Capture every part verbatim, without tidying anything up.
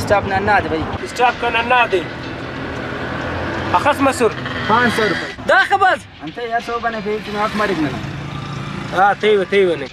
اسٹاپ نا ہندا دے بھائی۔ اسٹاپ کن ہندا دے۔ اخس مسر؟ پانچ سو روپے۔ داخہ بس۔ انتئے یار، سوب ئنا پیری تینا حق مریک ننا۔ ہاں، تیوہ، تیوہ نے۔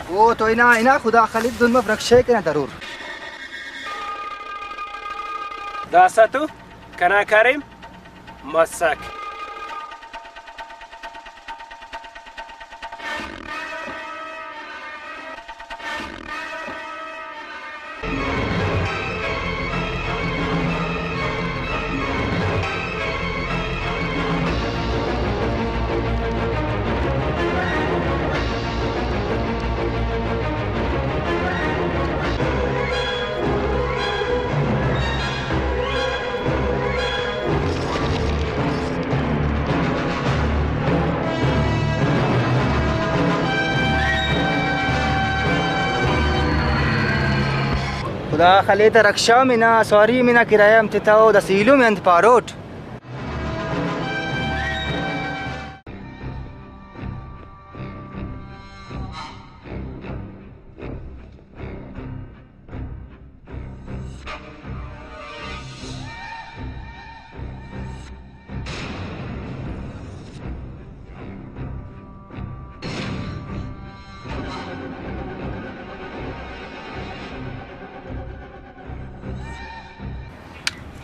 او تو ہنا، ہنا خدا خلک دن مف، رکشہ ءِ کنا درور۔ داسہ تو کنا کاریم مسک۔ خدا خلے تہ رکشہ ہم ہنا، سواری ہم ہنا، کرایہ ہم تتو، داسہ ایلم ءِ انت پاروٹ؟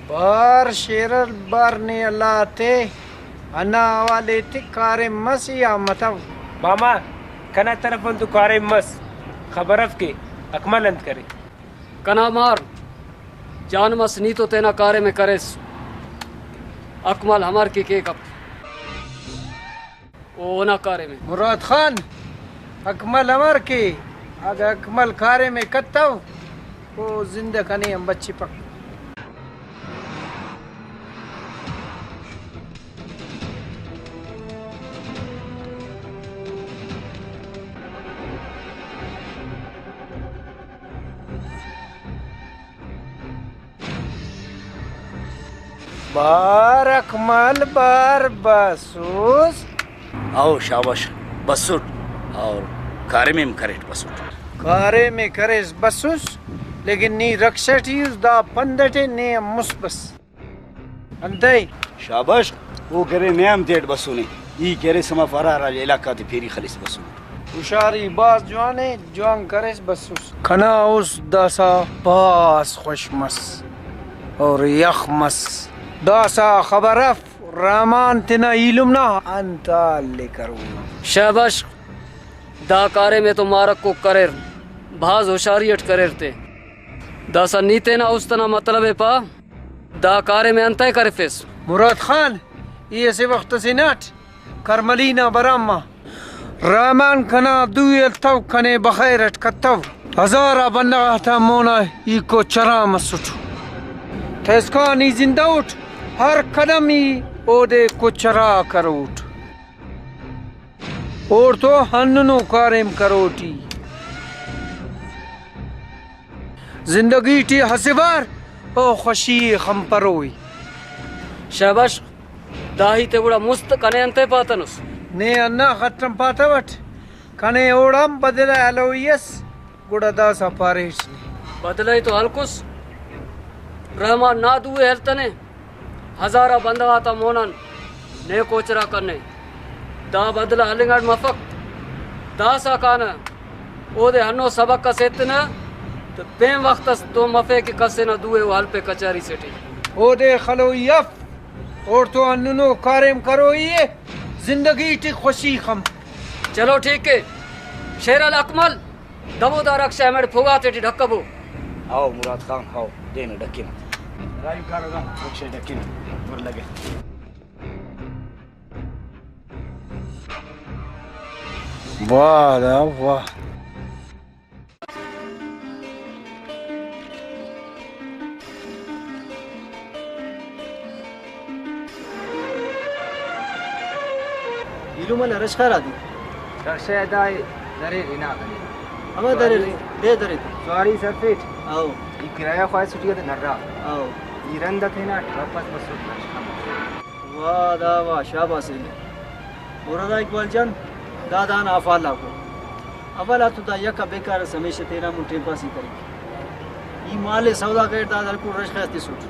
بار شیرل، بار نے اللہ تے، ہندا حوالے تے کاریم مس یا متو؟ ماما، کنا طرف آن تو کاریم مس، خبر اف کہ اکمل انت کرے۔ کنا مار جان مس، نی تو تینا کاریم ءِ کریس، اکمل امر کہ کیک اف، او اونا کاریم ءِ۔ مراد خان، اکمل امر کے، اگہ اکمل کاریم ءِ کتو، او زندہ کنے ہم بچفک۔ بار اکمل، بار بسوس۔ او شاباش، بسٹ۔ اور کاریم ہم کریٹ بسٹ۔ کاریم ءِ کریس بسوس، لیکن نی رکشہ ٹی اس، دا پند ٹی نے ہم مس بس۔ انتئے؟ شاباش، او کہ ارے نے ہم تیٹ بسنے۔ ای کہ ارے سما ہرا ہرا علاقہ تے پھیری خلیس بسنے۔ ہشاری بھاز جوان ءِ، جوان کریس بسوس۔ کنا اس داسہ بھاز خوش مس اور یخ مس۔ داسہ خبر اف رحمان تینا ایلم نا انت حال ءِ کرو۔ شاباش، دا کاریم ءِ تو مارکوک کریر، بھاز ہشاری اٹ کریر تے۔ داسہ نی تینا است ئنا مطلب ءِ پا۔ دا کاریم ءِ انتئے کرفیس؟ مراد خان، ای اسہ وخت ئسے ہناٹ، کرملی نا برام آ رحمان کنا دو ءِ ہلتو، کنے بخیر اٹ کتو۔ ہزار آ بندغ آتا مونا ای کوچرا مسٹ۔ تسکان ای زندہ اٹ، ہر قدم ای اودے کوچرا کروٹ۔ اوڑتو ہندنو کاریم کروٹ ای۔ زندگی ٹی اسہ وار او خوشی ءِ خنپرو ای۔ شاباش، دا ہیت ءِ گڑا مست کنے انتئے پاتنس؟ نے ہندا خٹ آن پاتوٹ، کنے اوڑان بدلہ ہلوئی ئس۔ گڑا داسہ پاریٹ نے۔ بدلہ ءِ تو ہلکس، رحمان نا دو ءِ ہلتنے، ہزار آ بندغ آتا مون آن نے کوچرا کنے۔ دا بدلہ ہلنگ اٹ مفک، داسہ کانہ اودے ہنو سبق اس ایتنہ، تو پین وخت اس دو مفے کہ کس ئنا دو ءِ او ہلپے کچاری سے ٹی۔ اودے خلوئی اف، اوڑتو ہندنو کاریم کروئی ءِ، زندگی ٹی خوشی خن۔ چلو ٹھیک ءِ، شیرل اکمل۔ دمو دا رکشہ ہمیڑے پھگا تیٹی ڈھکبو۔ ہاؤ مراد خان، ہاؤ، دے نا ڈھکینہ۔ ڈرائیو کر اگہ رکشہ ڈھکینہ، پر لگے۔ واہ دا واہ۔ ایلم انا رشخہ را دے۔ رشخہ دائے دریر ہنا کنے۔ ہما دریر، سواری، دے دریر۔ سواری سرفیٹ۔ او۔ ای کرایہ خواہسٹ ای تے نرا۔ او۔ ای رند تینٹ واپس بسٹ رشخہ مس۔ واہ دا واہ، شاباس ایلم۔ مراد اقبال جان، دا دانا افال آکو۔ افال آتو دا یک بیکار اس، ہمیشہ تینا مون ٹائم پاس ہی کریک۔ ای مال سودا کریر، دا ہلکو رشخہ اس تسٹ۔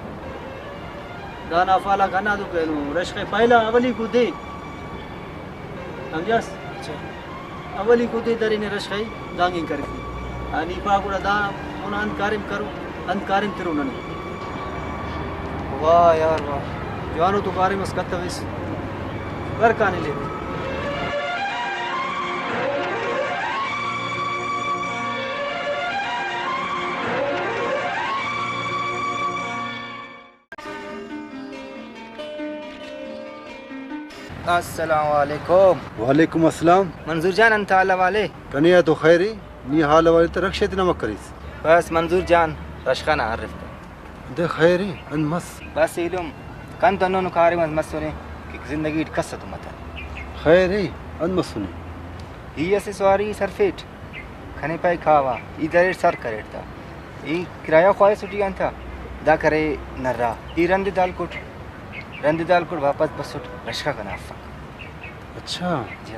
دانا افال آک ہندادو کہ اینو رشخہ پہلا اولیکو دے۔ سمجھاس؟ اچھا۔ اولیکو دے درینے رشخہ دانگن کرفے۔ آ نی پا گڑا دا اونا انت کاریم کرو، انت کاریم ترو ننے۔ واہ یار واہ، جوانو تو کاریم اس کتویس۔ برکان الیوے۔ السلام علیکم۔ وعلیکم السلام۔ منظور جان، انت حال حوال ءِ؟ کنے آ تو خیر ءِ، نی حال حوال ءِ تہ رکشہ تے نمک کریس۔ بس منظور جان، رشخہ نا ہرفتہ۔ دے خیر ءِ، انت مس؟ بس ایلم، کن تو ہندنو کاریم اس مسنے کہ زندگی ٹی کس اتون متنے۔ خیر ءِ، انت مسنے؟ ای اسہ سواری سرفیٹ۔ کنے پائے کاوا، ای دریر سر کریٹ تا۔ ای کرایہ خواہسٹ ای آن تا، دا کرے نرا۔ ای رند دالکٹ، رند دالکٹ واپس بسٹ، رشخہ کنا افک۔ اچھا۔ جی۔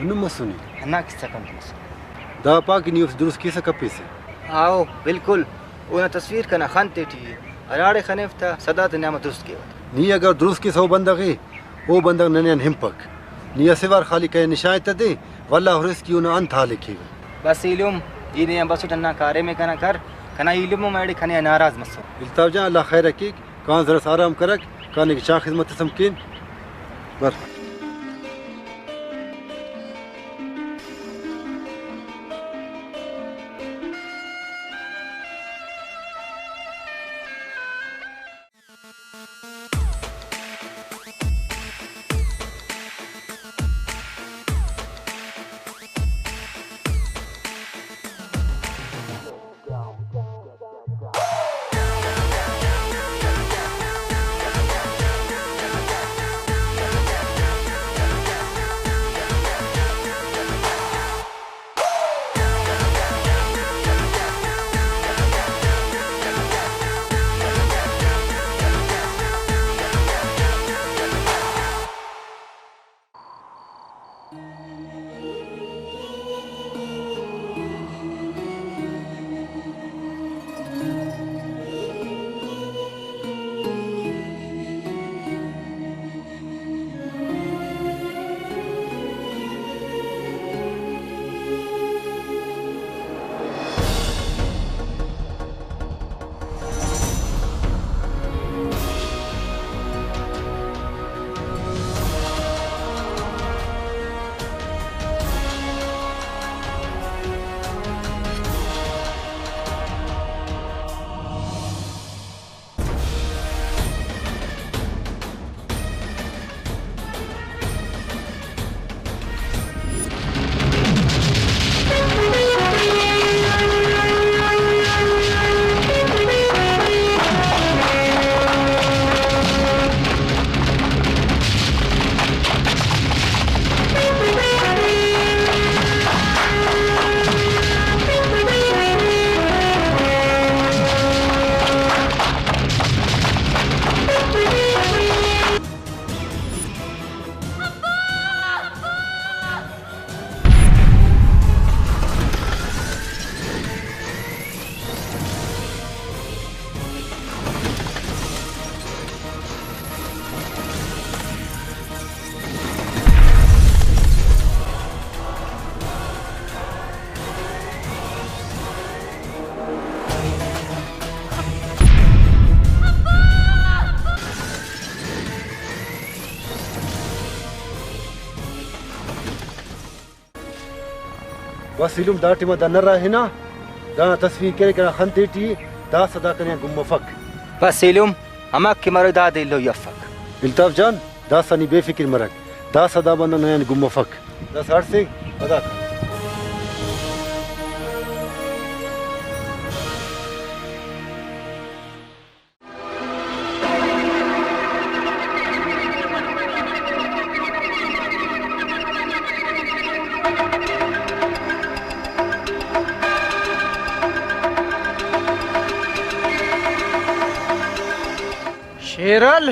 ہندن مسنے؟ ہندا قصہ کن تو مسنے۔ دا پا کہ نی اوفتے درست کیسہ کپیسہ۔ آہو، بالکل۔ اونا تصویر کنا خن تیٹی ءِ۔ ہراڑے خنیف تا، سدا تے نیام درست کیوہ تا۔ نی اگر درست کیسہ او بندغ ءِ، او بندغ ننے آن ہنپک۔ نی اسہ وار خالی کنے نشان ءِ تہ دے، ولدا ہُرس کہ اونا انت حال ءِ کیوہ۔ بس ایلم، ای نے آن بسٹ ہندا کاریم ءِ کنا کر، کنا ایلم ہم ایڑے کنے آ ناراض مسر۔ الطاف جان، اللہ خیر ءِ کیک، کان زرس آرام کرک، کانے کہ چا خذمت اس ہم کین۔ بر۔ بس ایلم، دا ٹائما دا نرا ہنا، دانا تصویر کرے کنا خن تیٹی، داسہ دا کنے آن گم مفک۔ بس ایلم، ہمک کہ مرو دادے ایلو ای افک۔ الطاف جان، داسہ نی بے فکر مرک، داسہ دا بندغ ننے آن گم مفک۔ داسہ ہڑسینگ، پدا کن۔ ہیرل،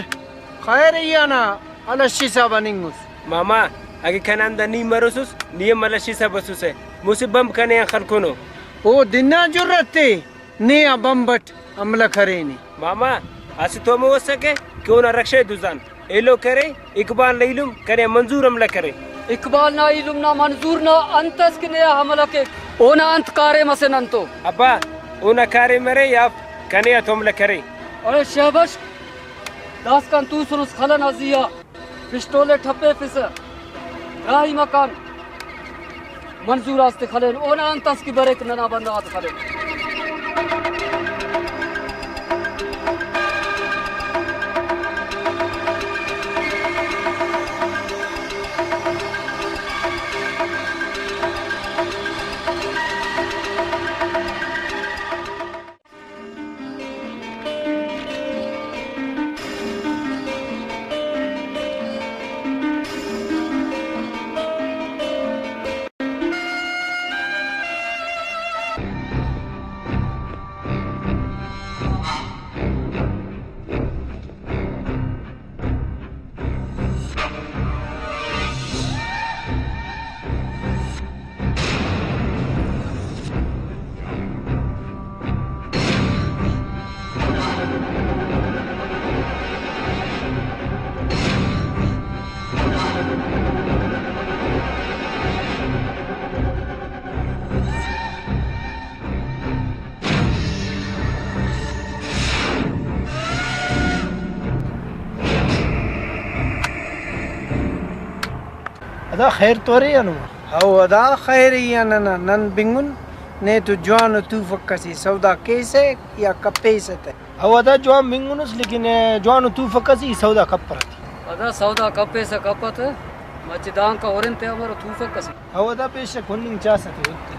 خیر ای آ نا الشی صاحب آ ننگس۔ ماما، اگہ کنا ہندا نی مروسس، نی ہم الشی صاحب اسوسہ۔ مسہ بمب کنے آن خلکنو۔ او دنا جرت ءِ، نے آ بمب اٹ حملہ کرینے۔ ماما، اسہ تو ہمو اسکہ کہ اونا رکشہ ءِ دزان۔ ایلو کرے، اقبال نا ایلم کنے آ منظور حملہ کرے۔ اقبال نا ایلم نا منظور نا انت ئس کہ نے آ حملہ کیک؟ اونا انت کاریم ئسے نن تو؟ ابا، اونا کاریم ارے یا کنے آ تو حملہ کرے؟ اڑے شہبش، داسکان توسنس خل ئنا زی آ۔ پسٹول ءِ ٹھپیفسہ راہی مکان منظور آتے خلین، اونا انت ئس کہ بریک ننا بندغ آتے خلین۔ ادا خیر تو ارے یا نما؟ او ادا خیر ای آ ننا، نن بنگن، نے تو جوانو توفک اسے سودا کیسہ یا کپیسہ تہ؟ او ادا جوان بنگنس، لیکن، اے، جوانو توفک اسے ای سودا کپرہ تے۔ ادا سودا کپیسہ کپہ تہ، مچہ دانکا ہرن تے امرو توفک اسے۔ او ادا بے شک ہننگ چاسہ تے، اوتے۔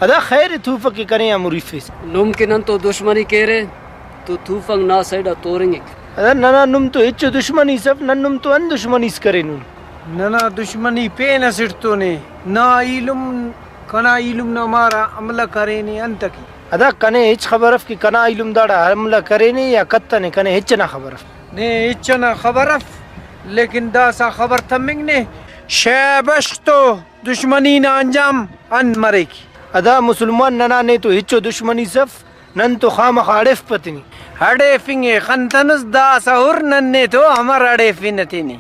ادا خیر ءِ، توفک کہ کنے آ مریفیس۔ نم کہ نن تو دشمنی کیرے تو توفک نا سائیڈ آ تورنگک۔ ادا ننا نم تو ہچو دشمنی اس اف، نن نم تو انت دشمنی اس کرینن؟ ننا دشمنی پین اسٹ تو نے، نا ایلم، کنا ایلم نا مارا حملہ کرینے انتکہ؟ ادا کنے ہچ خبر اف کہ کنا ایلم داڑا حملہ کرینے یا کتنے، کنے ہچ ئنا خبر اف۔ نے ہچ ئنا خبر اف، لیکن داسہ خبر تمنگ نے، شے بشخ تو دشمنی نا انجام انت مریک۔ ادا مسلمان ننا نے تو ہچو دشمنی اس اف، نن تو خامخا اڑیفپہ تینے۔ اڑیفنگ ءِ خنتنس، داسہ ہر نن نے تو امر اڑیفنہ تینے۔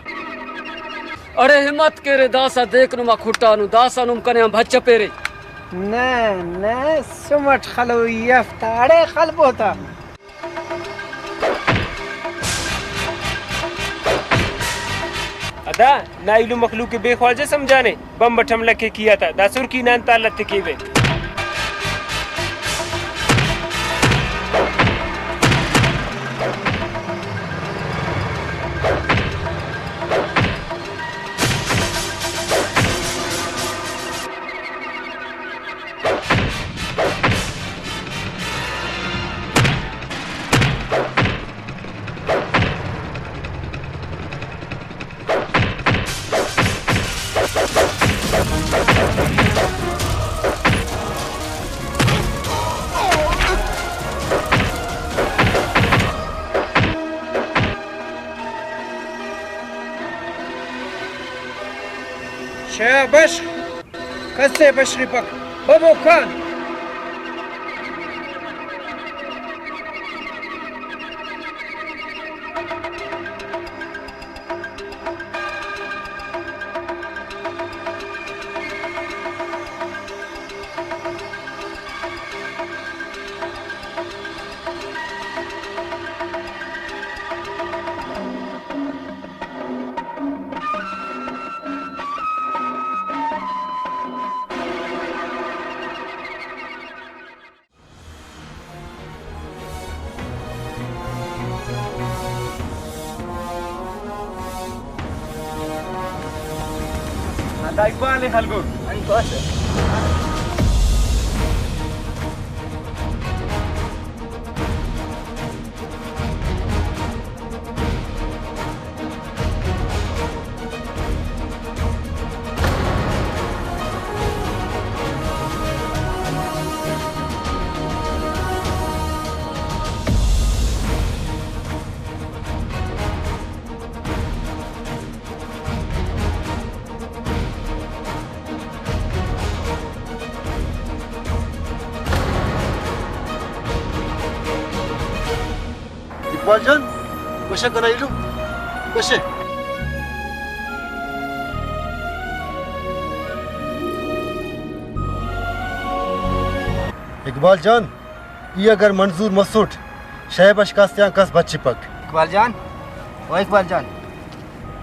اڑے ہمت کیرے، داسہ دیک نما کھٹانو، داسہ نم کنے آن بھچ پیرے۔ نہ، نہ، سم اٹ خلوئی اف تا، اڑے خلبو تا۔ ادا نا ایلم مخلوق ءِ بے خواجہ سمجھانے، بمب اٹ حملہ کیک ای آ تا، دا سرکی نا انت حالت ءِ کیوہ؟ شاباش۔ کس ءِ بشخپک۔ ببو کان۔ ہاں، دا اقبال ءِ خلکو۔ اقبال جان، بشہ کنا ایلم، بشہ۔ اقبال جان، ای اگر منظور مسٹ، شے بشخ آن تیان کس بچپک۔ اقبال جان، او اقبال جان،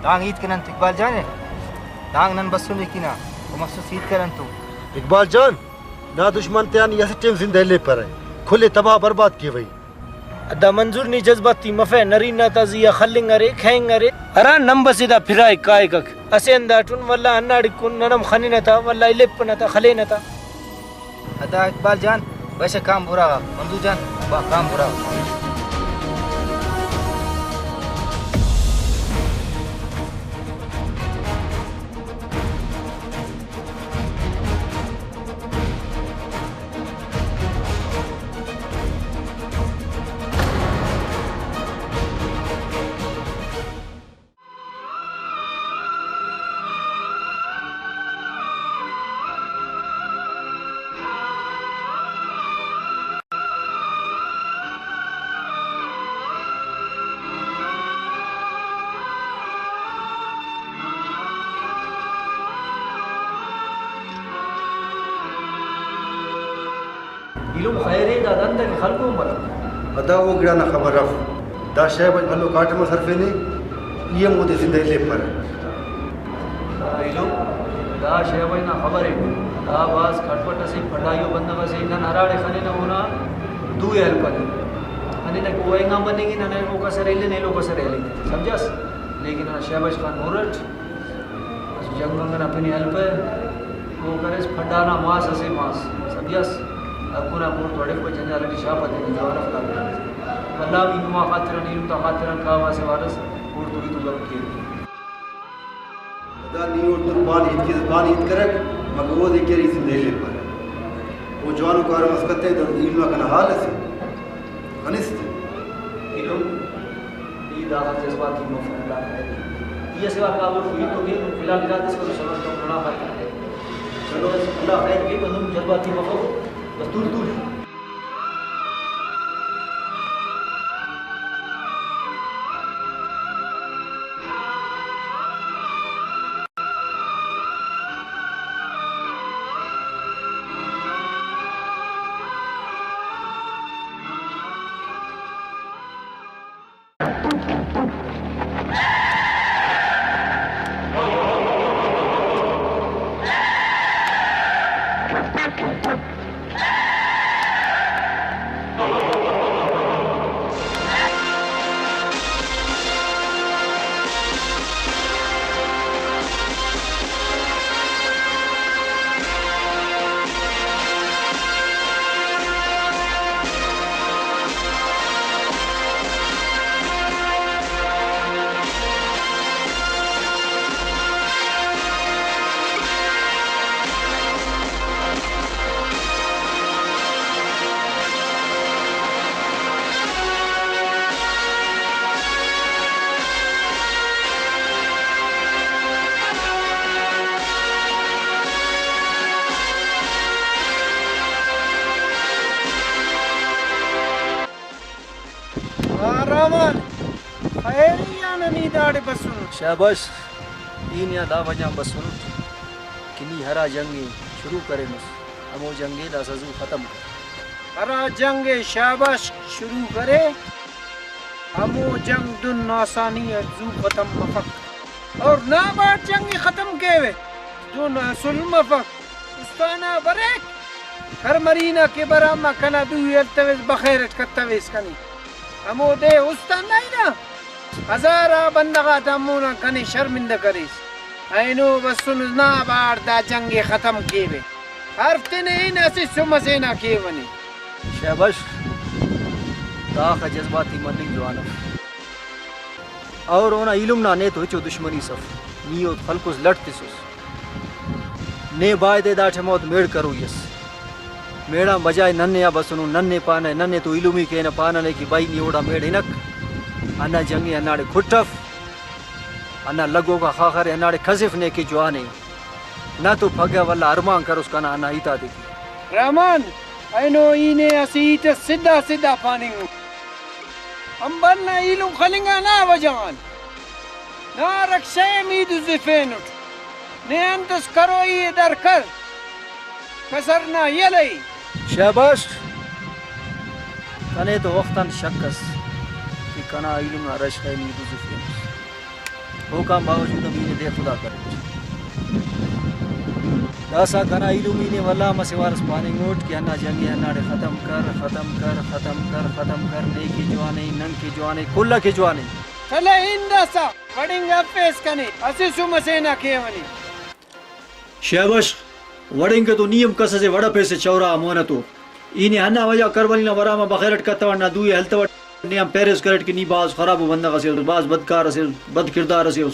دانگ ہیت کن انت اقبال جان ءِ، دانگ نن بسنے کنا، او مخصوص ہیت کر انتو۔ اقبال جان، نا دشمن تیان ای اسٹ ٹائم زندہ الیپرہ، کل ءِ تباہ برباد کیوہ ای۔ دا منظور نی جذباتی مفے، نرینہ تا زی آ خلنگ ارے، کھینگ ارے۔ ہرا نم بس ادا پھرائک کائکک۔ اسہ ہنداٹن ولدا ہنداڑکن نن ہم خننہ تا، ولدا الیپنہ تا، خلینہ تا۔ ادا اقبال جان، بشہ کام براغا، منظور جان، با کام براغا۔ ایلم خیر ءِ، دا دنت ئکہ خلکو ہم بلک۔ ادا او گڑا نا خبر اف، دا شے بش بھلو کاٹم اس ہرفینے، ای ہم اودے زندہ الیپرہ۔ دا ایلم، دا شے بش نا خبر ءِ، دا بھاز کھٹ پٹ اسے، پڑائی ءُ بندغ اسے، نن ہراڑے خننہ اونا دو ءِ ہلپنہ۔ خننہ کہ او اینگان بننگ ءِ، نن اینو کسر ایلن، ایلو کسر ایلن، سمجھاس؟ لیکن ہندا شے بش خان مر اٹ اسہ جنگ منگ ئنا پن ءِ ہلپہ، او کریس پھڈا نا ماس اسے ماس، سمجھاس؟ ہرکونا مون تو اڑفپہ، جنجال ٹی شاپہ تینا جوان اف داکان۔ بھلا بھی نما خاطر آن، ایلم تا خاطر آن کاوہ اسہ وارس اوڑتون ہیت و گپ کیرہ۔ دا نی اوڑتون پان ہیت کے، پان ہیت کرک، مگر اودے کہ ای زندہ الیپرہ۔ او جوانو کاریم اس کتنے، دا ایلم نا کنا حال اسے۔ خنس تہ۔ ایلم، ای داخہ جذباتی مفک، اللہ خیر۔ ای اسہ وار کابل ٹی ہیت تو کے، فی الحال ارادہ اس کرو، صبر تو اللہ خیر۔ چلو، اللہ خیر کے، بندغ جذباتی مفک، بس تول تول۔ آ رحمان، خیر ای آ نن ای داڑے بسنٹ۔ شاباش، ای نیا دا وجہ آن بسنٹ کہ نی ہرا جنگ ءِ شروع کریمس، ہمو جنگ ءِ داسہ زو ختم کر۔ ہرا جنگ ءِ شاباش شروع کرے، ہمو جنگ دن آسانی اٹ زو ختم مفک۔ اور نا باڑ جنگ ءِ ختم کیوہ، دن اسل مفک۔ استانا بریک، کر مرینا کہ برا ما کنا دوئی ہلتویس، بخیر اٹ کتویس کنے۔ ہمو دے استان نا ہنا ہزار آ بندغ آتا مون آن کنے شرمندہ کریس۔ اینو بسنس، نا باڑ دا جنگ ءِ ختم کیوہ۔ ہر تینے ہن اسہ سم ئسے نا کیوہ نے۔ شاباش، داخہ جذباتی مننگ جوان اف۔ اور اونا ایلم نا نے تو ہچو دشمنی اس اف، نی اوفک خلکس، لٹ تسس۔ نے بایدے دا ٹائما اوفتے میڑ کروئی ئس۔ میڑان بجائے ننے آ بسنن، ننے پانہ، ننے تو ایلمی کینہ، پانہ نے کہ بھئی نی اوڑا میڑ ہنک، ہندا جنگ ءِ ہنداڑے کھٹ اف، ہندا لگوکا خاخر ءِ ہنداڑے کھسف نے کہ جوان ءِ۔ نہ تو پگہ ولدا ارمان کروس کنا ہندا ہیت آتے کہ۔ رحمان، اینو ای نے اسہ ہیت اس سدھا سدھا پاننگ ءُ۔ امبل نا ایلم خلنگا نا وجہ غان۔ نا رکشہ ءِ می دزفینٹ۔ نے انت اس کروئی ءِ در کر۔ کسر نا یلہ ءِ۔ شاباش۔ کنے تو وخت آن شک ئس کہ کنا ایلم نا رکشہ ءِ می دزفینٹ۔ اوکان باوجود ہم ای نے دے خدا کریٹ۔ داسہ کنا ایلم ای نے ولدا ہم اسہ وار اس پاننگوٹ کہ ہندا جنگ ءِ ہنداڑے ختم کر، ختم کر، ختم کر، ختم کر، نے کہ جوان ءِ، نن کہ جوان ءِ، کل آ کہ جوان ءِ۔ چلے ہند داسہ وڑنگ افیس کنے، اسہ سم اسے نا کیوہ نے۔ شاباش، وڑنگ تو نی ہم کس اسے وڑ افیسے چورا مونہ تو۔ ای نے ہندا وجہ کربلی نا ورام آ بخیر اٹ کتوٹ، نا دوئی ہلتوٹ، نے آن پیرس کریٹ کہ نی بھاز خرابو بندغ اسے اُس، بھاز بدکار اسے اُس، بد کردار اسے اُس۔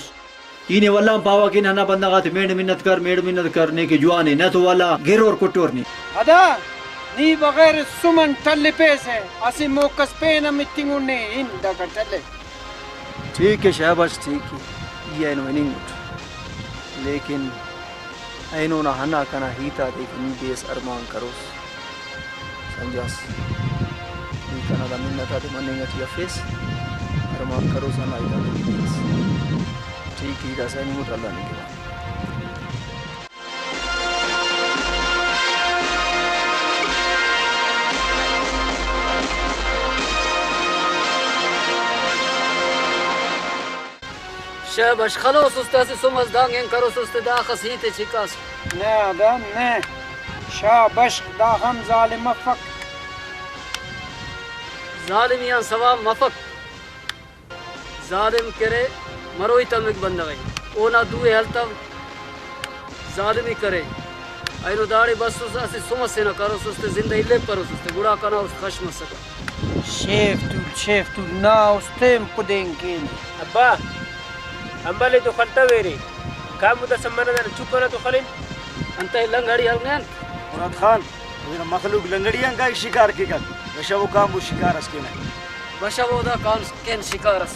ای نے ولدا ہم پاوہ کہ ننا بندغ آتے میڑ منت کر، میڑ منت کر، نے کہ جوان ءِ، نہ تو ولدا گرور کٹور نے۔ ادا نی بغیر سم آن ٹلپیسہ، اسہ موکس پین ہم اتنگن نے، ہن داکا ٹلے۔ ٹھیک ءِ شاباش، ٹھیک ءِ، ای اینو ہننگ اٹ، لیکن اینو نا ہندا کنا ہیت آتے کہ نی دے اس ارمان کروس۔ سمجھاس۔ نی کنا دا منت آتے مننگ ٹی افیس، ارمان کروس ہندا ہیت آتے نی دے اس۔ ٹھیک ءِ، ای داسہ ہننگ اٹ، اللہ نی کے۔ شاباش، خلوس اُست اسہ سم اس دانگ اینگ کروس اُست، داخس ہیت ءِ چکاس۔ نہ دا نہ، شاہ بشخ داخہ ہم ظالم افک۔ ظالمی آن ثواب مفک۔ ظالم کرے مروئی تمک بندغ ءِ، اونا دو ءِ ہلتو۔ ظالمی کرے، اینو داڑے بسوس، اسہ سم اسے نا کروسس تے، زندہ الیپروسس تے، گڑا کنا است خش مسکہ۔ شیف تول، شیف تول، نا است تین پدین کین۔ ابا، امبل ءِ تو خلتویرے، کامو داسہ منہ دانا چپ ئنا تو خلن۔ انتئے لنگڑی ہلنگ انت؟ مراد خان، تینا مخلوق لنگڑی آن کائک شکار کیکک، بشو کامو شکار اس کینہ۔ بشو دا کان کین شکار اس۔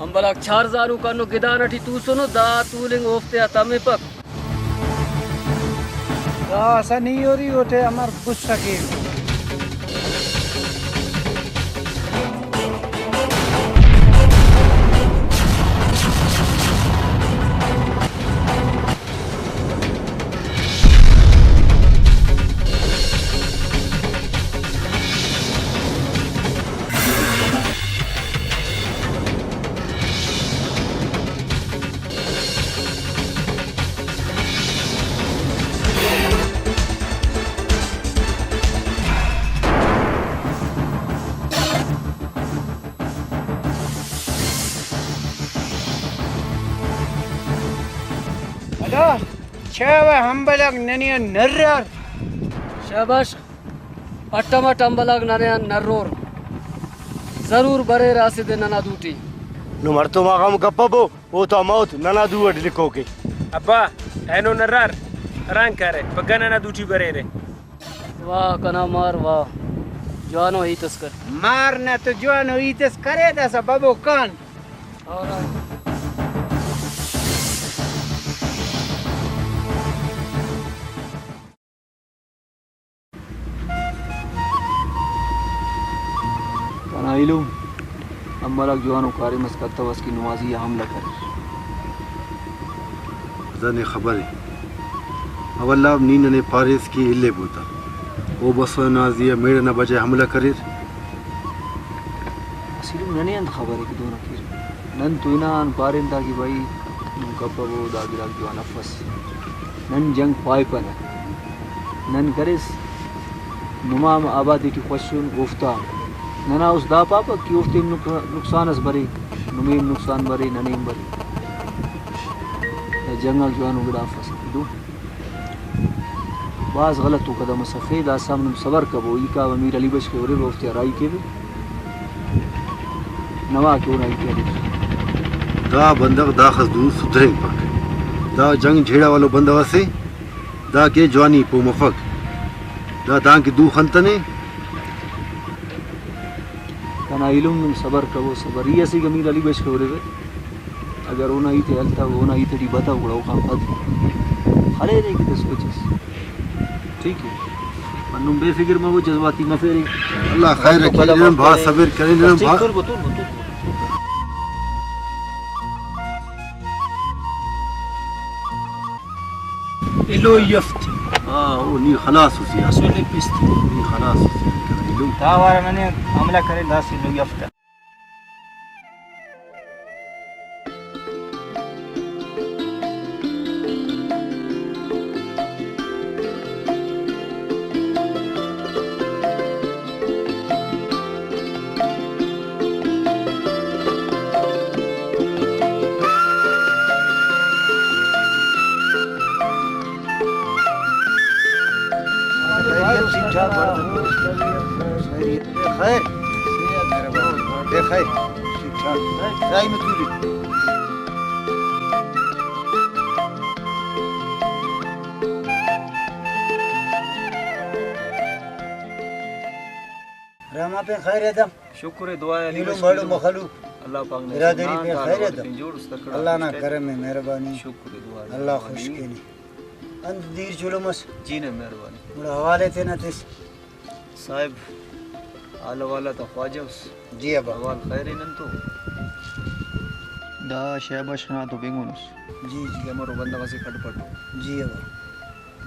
امبل آک چار زانوک ہندن گدان ئٹی توسنو، دا تولنگ اوفتے آ تمپک۔ داسہ نی ہُری اوٹی امر غصہ کیوہ۔ ادا چاوہ ہمبل آک ننے آن نرار۔ شاباش، اٹ مٹ ہمبل آک ننے آن نرور۔ ضرور بریرہ اسہ دے ننا دوٹی۔ نم ہڑتوم آ غم کپبو، اوتا موت ننا دو اٹ لکھوک ءِ۔ ابا، اینو نرار، ہرانگ کارہ، پگہ ننا دوٹی بریرہ۔ واہ کنا مار واہ، جوانو ہیت اس کر۔ مار نا تو جوانو ہیت اس کرے، داسہ ببو کان۔ کنا ایلم، ہمبل آک جوانو کاریم اس کتوس کہ نمازی آ حملہ کریر۔ دا نے خبر ءِ۔ اول آ نی ننے پاریس کہ الیبو تا۔ او بسو نازی آ میڑ ئنا بجائے حملہ کریر۔ اسہ ایلم ننے انت خبر ءِ کہ دہنہ کیر؟ نن تو ہنا آن پارین تا کہ بھئی نم کپبو، دا گڑاک جوان افس۔ نن جنگ پائپنہ۔ نن کریس، نما ہم آبادی ٹی خوش ان اوفتا۔ ننا است دا پاپک کہ اوفتے ہم نق-، نقصان اس برے، نمے ہم نقصان برے، ننے ہم برے۔ دا جنگ آک جوانو گڑا افس۔ دو بھاز غلطو قدم اس افے، داسہ ہم نم صبر کبو، ای کاوہ میر علی بخش کہ ہُرے، اوفتے راہی کیوہ۔ نوا کہ اونا ہیت ءِ ہلوس۔ دا بندغ داخس دو سترینگپک۔ دا جنگ جھیڑہ والو بندغ اسے، دا کہ جوانی پہہ مفک۔ دا دانکہ دو خنتنے۔ کنا ایلم نم صبر کبو، صبر۔ ای اسہ گمیر علی بخش کہ ہُرے، اگر اونا ہیت ءِ ہلتو، اونا ہیت ٹی بتو، گڑا اوکان پد خلیرے کہ دس کچ اس۔ ٹھیک ہے۔ ہندن بے فکر مبو، جذباتی مفیرے۔ اللہ خیر تو قدم کرے، بھاز کرے۔ صبر کرے، بس ٹھیک، بھا-، تربو، تربو، تربو۔ ایلو یفت۔ ہاں، او نی خلاص اسی۔ اسولے پست۔ نی خلاص اسی۔ ایلو۔ دا وارا ننے حملہ کرے، دا سے ایلو یفت۔ خیر۔ خیر۔ ٹھیک ٹھاک۔ دائم تولی۔ رحمہ پین خیر ہے دم۔ شکر ہے، دعا ہے، علی ایلم بخش بڑو ایلم۔ مخلوق۔ اللہ پاک نے برادری اسلام پین دان خیر ہے ورد دم۔ پین جوڑ است تکڑا اللہ نا مشکل۔ کرم ہے، مہربانی۔ شکر ہے، دعا ہے، اللہ مہربانی۔ خوش کینی۔ انت دیر چلو مس۔ جی نے، مہربانی۔ گڑا حوالے تینا تس۔ صاحب، حال حوال آتا خواجہ اس۔ جی ابا۔ حوال خیر ہے نن تو۔ دا شے بشخ نا تو بنگن اس۔ جی، جی۔ کہ امرو بندغ اسے کھڈ پٹ۔ جی ابا۔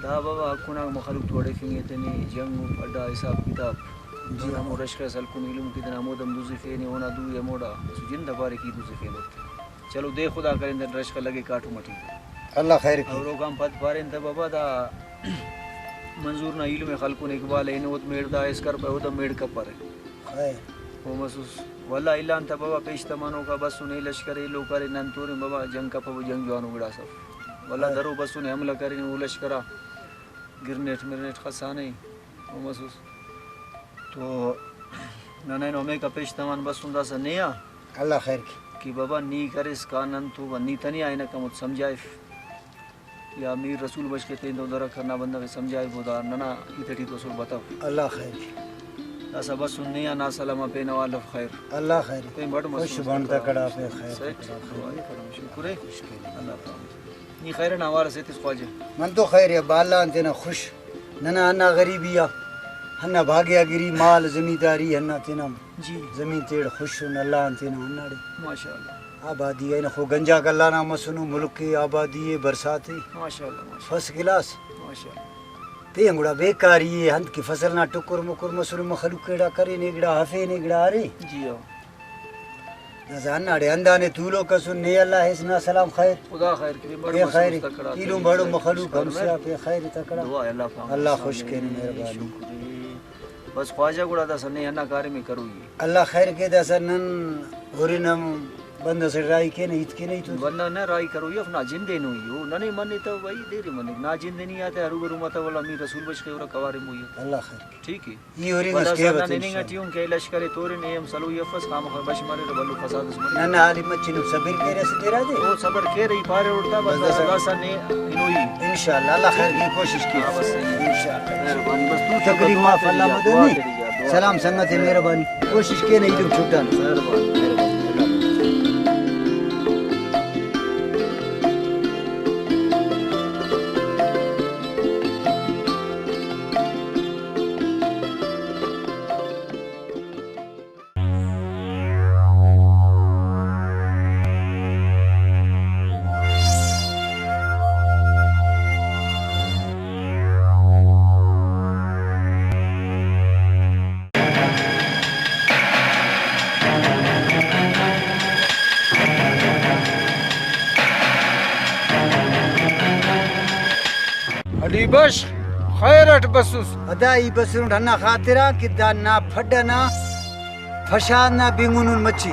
دا بابا حق نا مخلوق تو اڑے فنگے تینے جنگ و پڈا حساب کتاب۔ جی۔ نن ہمو رشخ اس ہلکن ایلم کہ تینا ہمودم دزفینے، اونا دوئی ہموڑا اسو جند آ پارے کہ ای دزفینٹ۔ چلو دے خدا کرین دن رشخ لگے کاٹم اٹی۔ اللہ خیر کی۔ اور اوکان پد پارین تہ بابا دا منظور نا ایلم ءِ خلکن اقبال ءِ ہنوت میڑ دا ایسکر پہ اودم میڑ کپرہ۔ خیر۔ او مسوس۔ ولدا الا انت بابا پیش تمانوکا بسنے لشکر ایلو کرے نن تورن بابا جنگ کپبو جنگ جوانو گڑاس اف۔ ولدا ہاں۔ درو بسنے حملہ کرینے او لشکر آ گرنیٹ مرنیٹ خسانے او مسوس۔ تو نن اینو ہمیکا پیش تمان بسن داسہ نے آ اللہ خیر کے۔ کہ بابا نی کریس کا نن تو نی تنیا ہنک ہمود سمجھائف۔ یا میر رسول بخش کہ تین تو درک ہندا بندغ ءِ سمجھائبو دا ننا ہیت ٹی تو اسل بتو۔ اللہ خیر۔ داسہ بسن نے آ نا سلام آ پین اوار اف خیر۔ اللہ خیر۔ پین بڑ مسن خوش بن تکڑا پہ خیر سیٹ۔ تکڑا خیر۔ دعا ءِ کرم شکر ءِ۔ خوش کینہ۔ اللہ تعالی۔ نی خیر نا حوال سے تس خواجہ۔ من تو خیر ءِ، با اللہ آن تینا خوش۔ ننا ہندا غریبی آ، ہندا بھاگیہ گری، مال زمینداری ہندا تینا جی۔ زمین تیڑ خوش ان، اللہ آن تینا ہنداڑے۔ ماشاءاللہ۔ آبادی ءِ نخو گنجاک اللہ نا مسنو، ملک ءِ آبادی ءِ برسات ءِ۔ ماشاءاللہ، ماشاءاللہ۔ فرسٹ کلاس۔ ماشاءاللہ۔ پین گڑا بیکاری ءِ، انت کہ فصل نا ٹکر مکر مسنو، مخلوق ایڑا کرینے، گڑا ہفینے، گڑا ارے۔ جی ہاں۔ داسہ ہنداڑے ہندانے تولوک اسن، نے اللہ ایس نا سلام خیر۔ خدا خیر کرے، بڑ پہ خیر مسوس تکڑا ایلم تینے بڑو سر مخلوق ہم کرنا۔ سیا پہ خیر تکڑا۔ دعا ءِ اللہ پاک اللہ خوش سامنے کینہ، مہربانی۔ شکر ءِ۔ بس خواجہ گڑا داسہ نے ہندا کاریم ءِ کروئی ءِ۔ اللہ خیر کے، داسہ نن ہرن ہم بندغ سے راہی کینہ، ہیت کینہ، ہیت بندغ نہ راہی کروئی اف، نا جند ءِ ہنوئی او، ننے منتو بھائی، دیر ءِ منک۔ نا جند ءِ نی آتے ہرو برو متو، ولدا میر رسول بخش خیورہ، قوارم ہوئی اف۔ اللہ خیر کے۔ ٹھیک ءِ۔ ای ہرنگ اس ولدا کیوہ سر نا تے نننگ انشاءاللہ۔ ٹی ہن کہ لشکر ءِ تورن، اے ہم سلوئی افس، خامخا بش مریرہ، بھلو فساد اس مریرہ۔ نن حالی مچنو صبر کیرہ اسہ دیرا دے۔ او صبر کیرہ، ای پارے اوڑتا، بس بس داسہ داسہ۔ داسہ نے ہنوئی۔ انشاءاللہ، اللہ خیر کے، کوشش کے۔ ہاں، بس صحیح۔ انشاءاللہ۔ مہربانی، بس تو تقریر معاف، اللہ مدد نہیں۔ سلام سنگت ءِ مہربانی۔ کوشش کینہ ایلم چھٹانے۔ مہربانی، مہربانی۔ علی بخش، خیر اٹ بسوس۔ ادا ای بسرونٹ ہندا خاطران کہ دا نا پھڈ ئنا فشان نا بنگنن مچی۔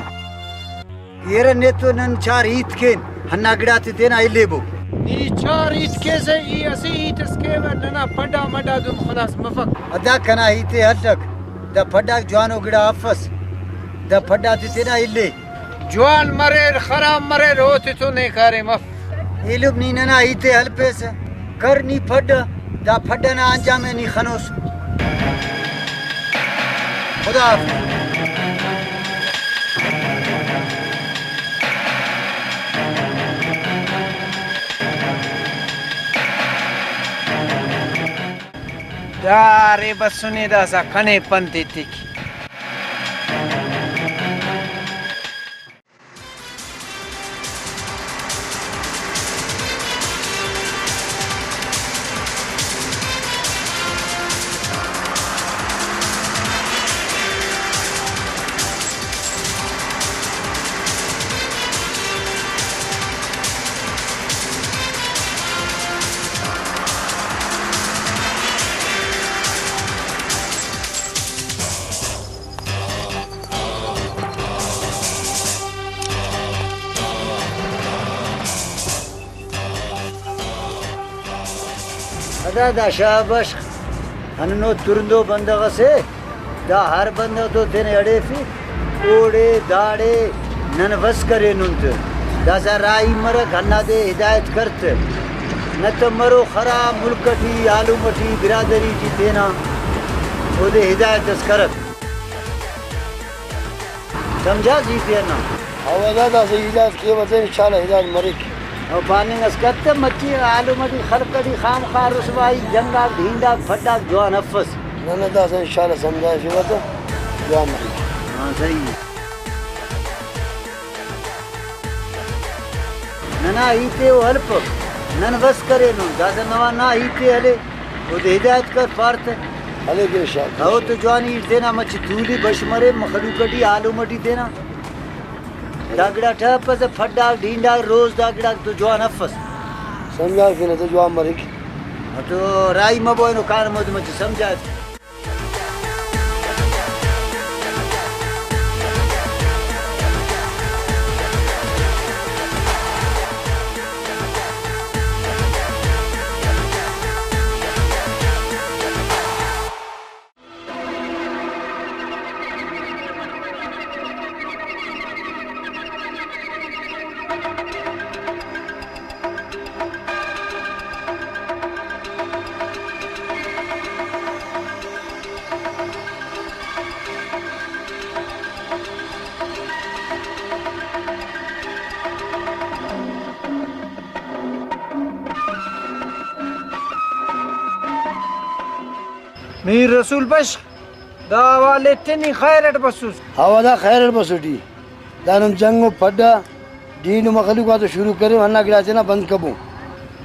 ای ارے نیتو نن چار ہیت کین، ہندا گڑاتے تینا الیبو۔ نی چار ہیت کیسہ، ای اسہ ہیت اس کیوہ، ننا پھڈا مڈا دن خلاص مفک۔ ادا کنا ہیتے ہلک، دا پھڈاک جوانو گڑا افس، دا پھڈاتے تینا الے۔ جوان مریر، خراب مریر، اوتے تو نے کاریم اف۔ ایلم نی ننا ہیتے ہلپیسہ، کر نی پھڈ، دا پھڈ ئنا انجام ءِ نی خنوس۔ خدا حافظ۔ دارے بسنے داسہ کنے پنت ایتک۔ ادا دا شاباش، ہندنو ترندو بندغ اسے، دا ہر بندغ تو تینے اڑیفی، اوڑے داڑے نن وس کرینن تہ۔ داسہ راہی مرک، ہندادے ہدایت کر تہ۔ نہ تہ مرو خرا ملک ٹی، عالم ٹی، برادری ٹی تینا اودے ہدایت اس کرک۔ سمجھاس ہیت ئنا؟ او ادا داسہ ہدایت کیوہ تہ انشاءاللہ ہدایت مریک۔ او پاننگ اس کتہ مچی عالم ٹی خلق ٹی خام خواہ رسوائی، جنگ آک، ڈھینڈ آک، پھڈ آک جوان افس۔ نن داسہ انشاءاللہ سمجھائفیوہ تہ جوان مریک۔ ہاں، صحیح۔ ننا ہیت ءِ او ہلپک، نن بس کرینن، داسہ نوا نا ہیت ءِ ہلے، اودے ہدایت کر پار تہ۔ ہلیک انشاءاللہ۔ او تو جوان ہیت تینا مچہ تولی بش مرے، مخلوق ٹی، عالم ٹی تینا۔ دا گڑاک ٹہپسہ، پھڈاک، ڈھینڈاک، روز دا گڑاک تو جوان افس۔ سمجھائفنہ تہ جوان مریک۔ تو راہی مبو اینو کانم اودے مچہ سمجھائف۔ میر رسول بخش، دا حوالے تے نی خیر اٹ بسوس۔ ہوا دا خیر اٹ بسوٹی۔ دانن جنگ و پھڈا ڈینڈ و مخلوق آتو شروع کرے، ہندا گڑا تینا بند کبو۔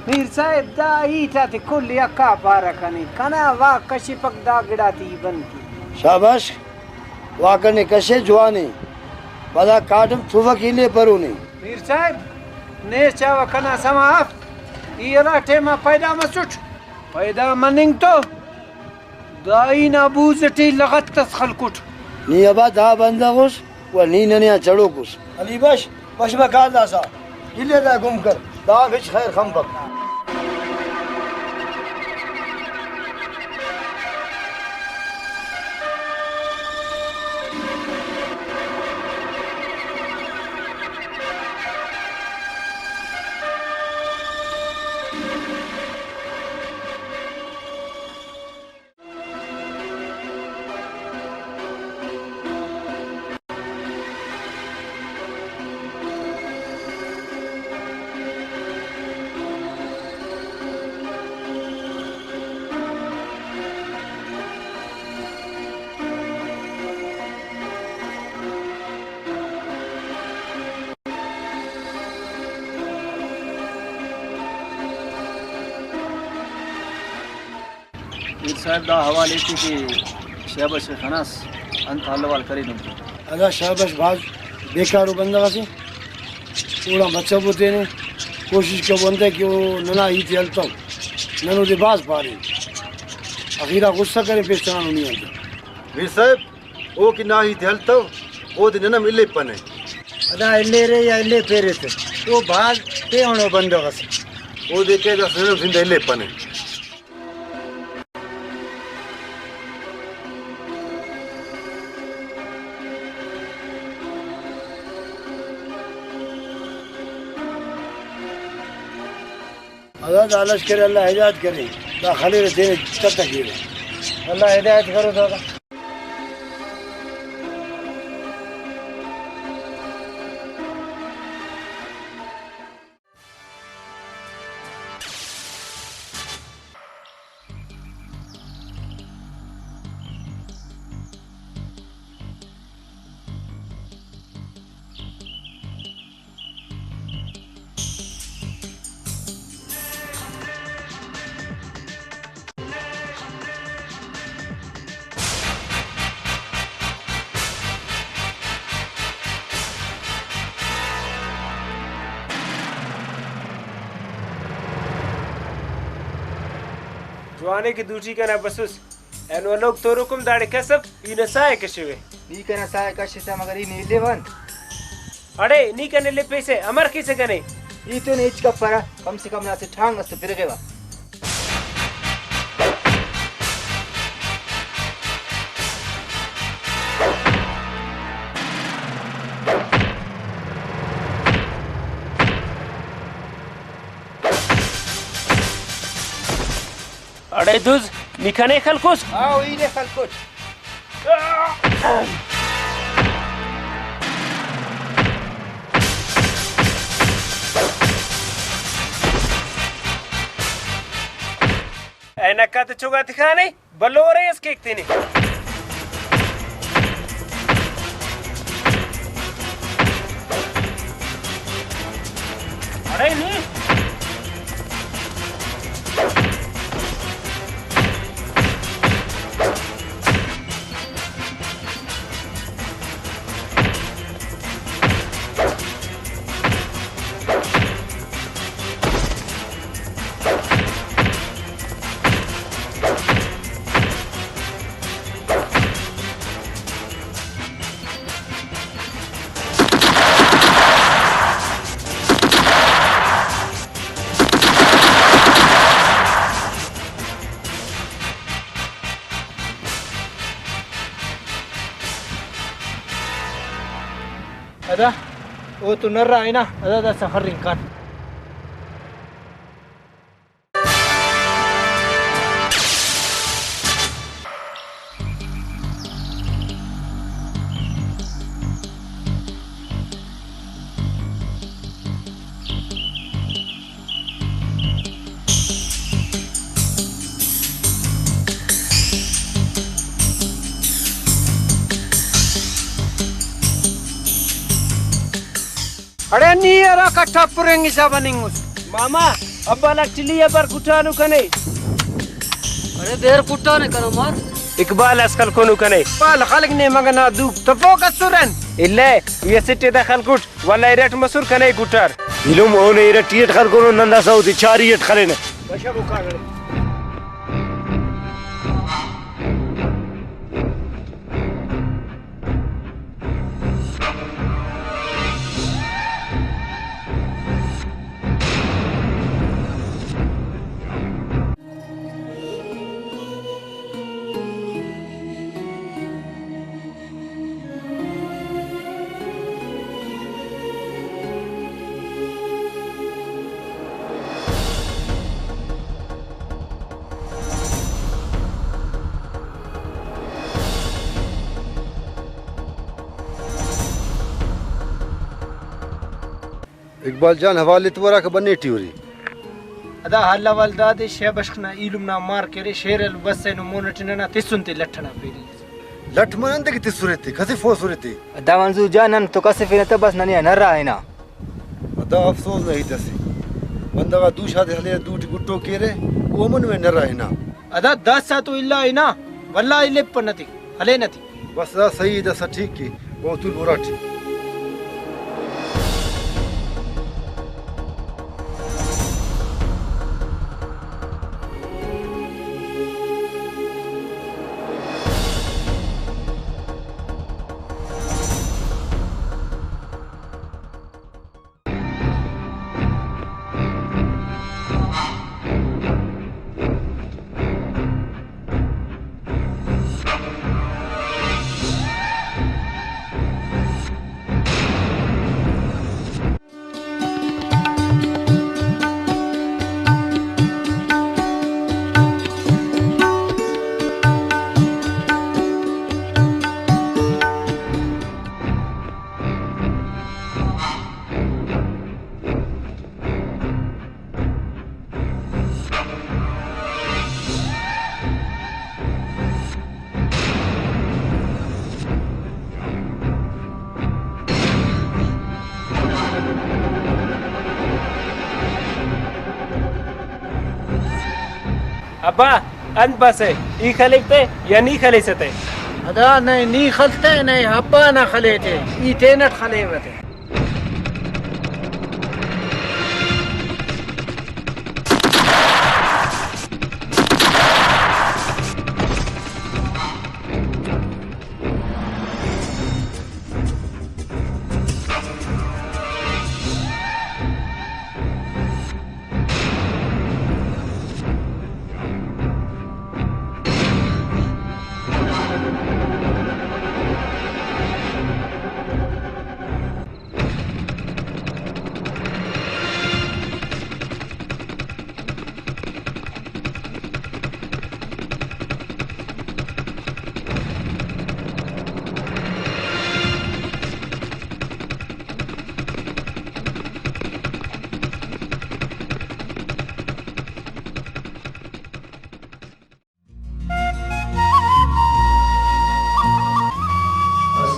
میر صاحب، دا ہیت آتے کل یکا پارہ کنے، کنا واک کشپک دا گڑاتے ای بند کے۔ شاباش، واک نے کشے جوانے، پدا کاٹم تفک ہلے پرونے۔ میر صاحب، نے چاوہ کنا سما اف، ای ہرا ٹائما پیدا مسٹ، پیدا مننگ تو دائی نا بوز ٹی لغت اس خلکٹ۔ نی ابا دا بندغ اس و نی ننے آن چڑوک اس۔ علی بخش، بش مکال داسا، الے دا گم کر، دا ہچ خیر خنپک۔ میر صاحب، دا حوالے تے کہ شاباش خناس انت حال احوال کرینن؟ ادا شاباش بھاز بیکارو بندغ اسے، اوڑان بچبو تینے، کوشش کبو انتئے کہ او ننا ہیت ءِ ہلتو، نن اودے بھاز پارین۔ اخیرا غصہ کرے پیش تنانو نی انت۔ میر صاحب، او کہ نا ہیت ءِ ہلتو، اودے نن ہم الیپنہ۔ ادا الیرے یا الیپیرے تہ، او بھاز تیہنو بندغ ئسے۔ اودے کہ داسہ نن ہم زندہ الیپنہ۔ ادا دا لشکر اللہ ہدایت کرے، دا خلیرہ تینے چٹ کیرہ۔ اللہ ہدایت کرو دادا۔ جوانک دوٹی کنا بسس۔ اینو ہلوک تورکم داڑے کس اف، ای نا ساہ ءِ کشوے۔ نی کنا ساہ ءِ کشسہ مگر ای نے الیوہ انت۔ اڑے نی کنے لپیسہ، امر کیسہ کنے؟ ای تو نے ہچ کپرہ، کم سے کم نا اسہ ٹھانگ اس تو پرغیوہ۔ اڑے دز، نی کنے خلکوس؟ ہاں، ای نے خلکوٹ۔ اینک آتے چوگا تخانے۔ بھلو ارے اس کیک تینے۔ اڑے نی۔ ادا او تو نرا ہنا، ادا داسا خرنگ کان۔ اڑے نی ہرا کٹا پرینگ حساب آ ننگس۔ ماما، ابا نا ٹلی آ بر کٹانو کنے۔ اڑے دیر کٹانے کنو مار۔ اقبال اس خلکونو کنے۔ اقبال خلک نے مگہ نا دوک تفوک اسرن۔ الے، ای اسٹ ادا خلکٹ، ولدا ارٹ مسر کنے کٹار۔ ایلم اونے ارٹی اٹ خلکونو، نن داسہ اوتے چاری اٹ خلینہ۔ اقبال جان، حوال ایت، وراکہ بنے ٹی ہُری۔ ادا حال احوال دادے، شے بشخ نا ایلم نا مار کہ ارے، شیر ایلو بس اینو مون اٹ ننا تسن تے لٹ ئنا پیری۔ لٹ من انتکہ تسرے تے، کسفوسرے تے۔ دا منظور جان، نن تو کسفینہ تہ بس ننے آ نرا ہنا۔ دا افسوس نا ہیت اسے۔ بندغ آ دوشہ تے ہلیرہ، دو ٹی گٹو کیرہ، او ہمو نمے نرا ہنا۔ ادا داسہ تو الا ہنا، ولدا الیپنہ تے، ہلینہ تے۔ بس دا صحیح، داسہ ٹھیک کے، او تول اراٹی۔ ابا، انت بس ءِ، ای خلیک تہ یا نی خلیسہ تہ؟ ادا نئے نی خل تہ، نئے ابا نا خلے تہ، ای تینٹ خلیوہ تہ۔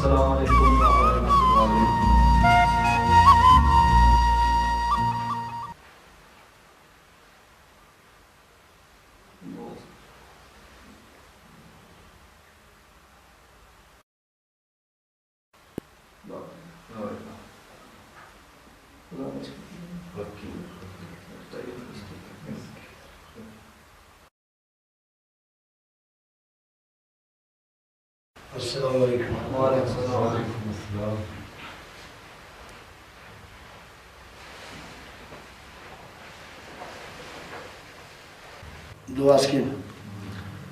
السلام علیکم ورحمۃ اللہ۔ السلام علیکم۔ وعلیکم السلام۔ دعا اس کن۔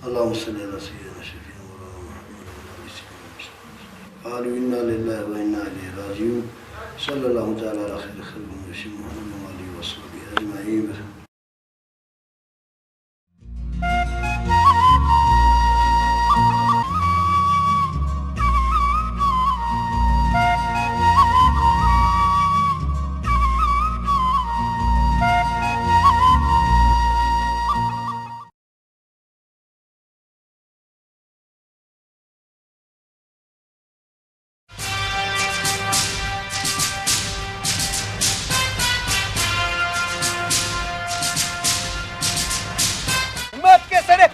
اللهم صل على سيدنا شفيع مولانا محمد وعلى آل سيدنا محمد۔ قالوا إنا لله وإنا إليه راجعون۔ صلى الله تعالى على خير خلقه محمد وعلى آله وصحبه أجمعين۔ ہمت کے سڑے۔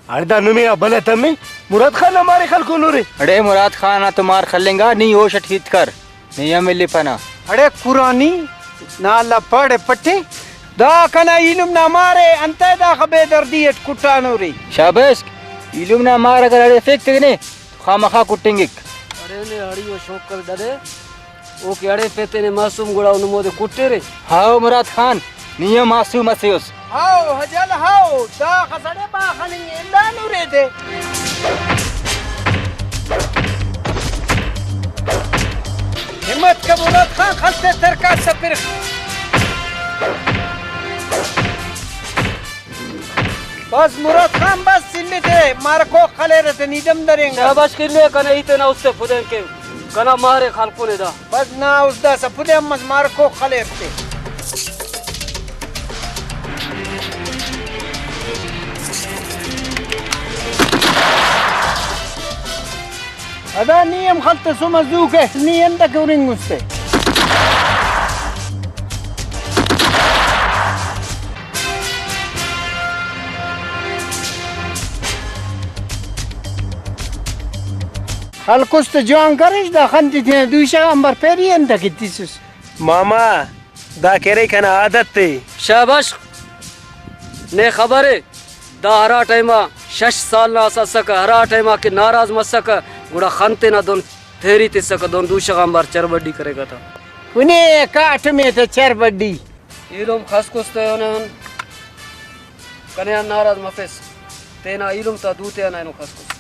اڑے دا نمے آ بلہ تمے، مراد خان نا مارے خلکونورے۔ اڑے مراد خان نا تو مار خلنگا، نی ہوش اٹ ہیت کر۔ نی ہم الیپنہ۔ اڑے قرآنی نا اللہ پڑھ پٹے۔ دا کنا ایلم نا مارے، انتئے داخہ بے دردی اٹ کٹانورے؟ شابیش، ایلم نا مار اگر اڑے فیک تینے تو خامخا کٹنگک۔ اڑے نے اڑی و شوق کر ددے، او کہ اڑے فے تینے معصوم گڑا او نمودے کٹیرے۔ ہاؤ مراد خان، نی ہم معصوم اسے اس۔ ہاؤ حجل ہاؤ، دا خسڑے با خننگ الا نورے دے۔ ہمت کہ مراد خان خلتے ترکا سپر۔ بس مراد خان بس سلی دے، مارکو خلیرہ تے نی دم درینگ۔ شاباش کنے کنے ایتے نا استے پدین کے کنا مارے خلکونے دا۔ بس نا اس داسہ پدے ہم مس مارکو خلیر تے۔ ادا نی ہم خلتے سما زو کہ نی انتکہ ہرنگ اس تے۔ خلکس تہ جوان کریس، دا خن تے تینا دوشہ غان بر پیری انتکہ تسس۔ ماما، دا کہ ارے کنا عادت تے۔ شاباش، نے خبر ءِ، دا ہرا ٹائما شش سال نا اس اسکہ، ہرا ٹائما کہ ناراض مسکہ، گڑا خن تینا دہن تھیری تسکہ، دہن دوشہ غان بار چربڈی کریکہ تا۔ کنے کاٹمے تہ چربڈی۔ ایلم خسکس تہ اونا کنے آن ناراض مفس، تینا ایلم تا دو تیان اینو خسکس۔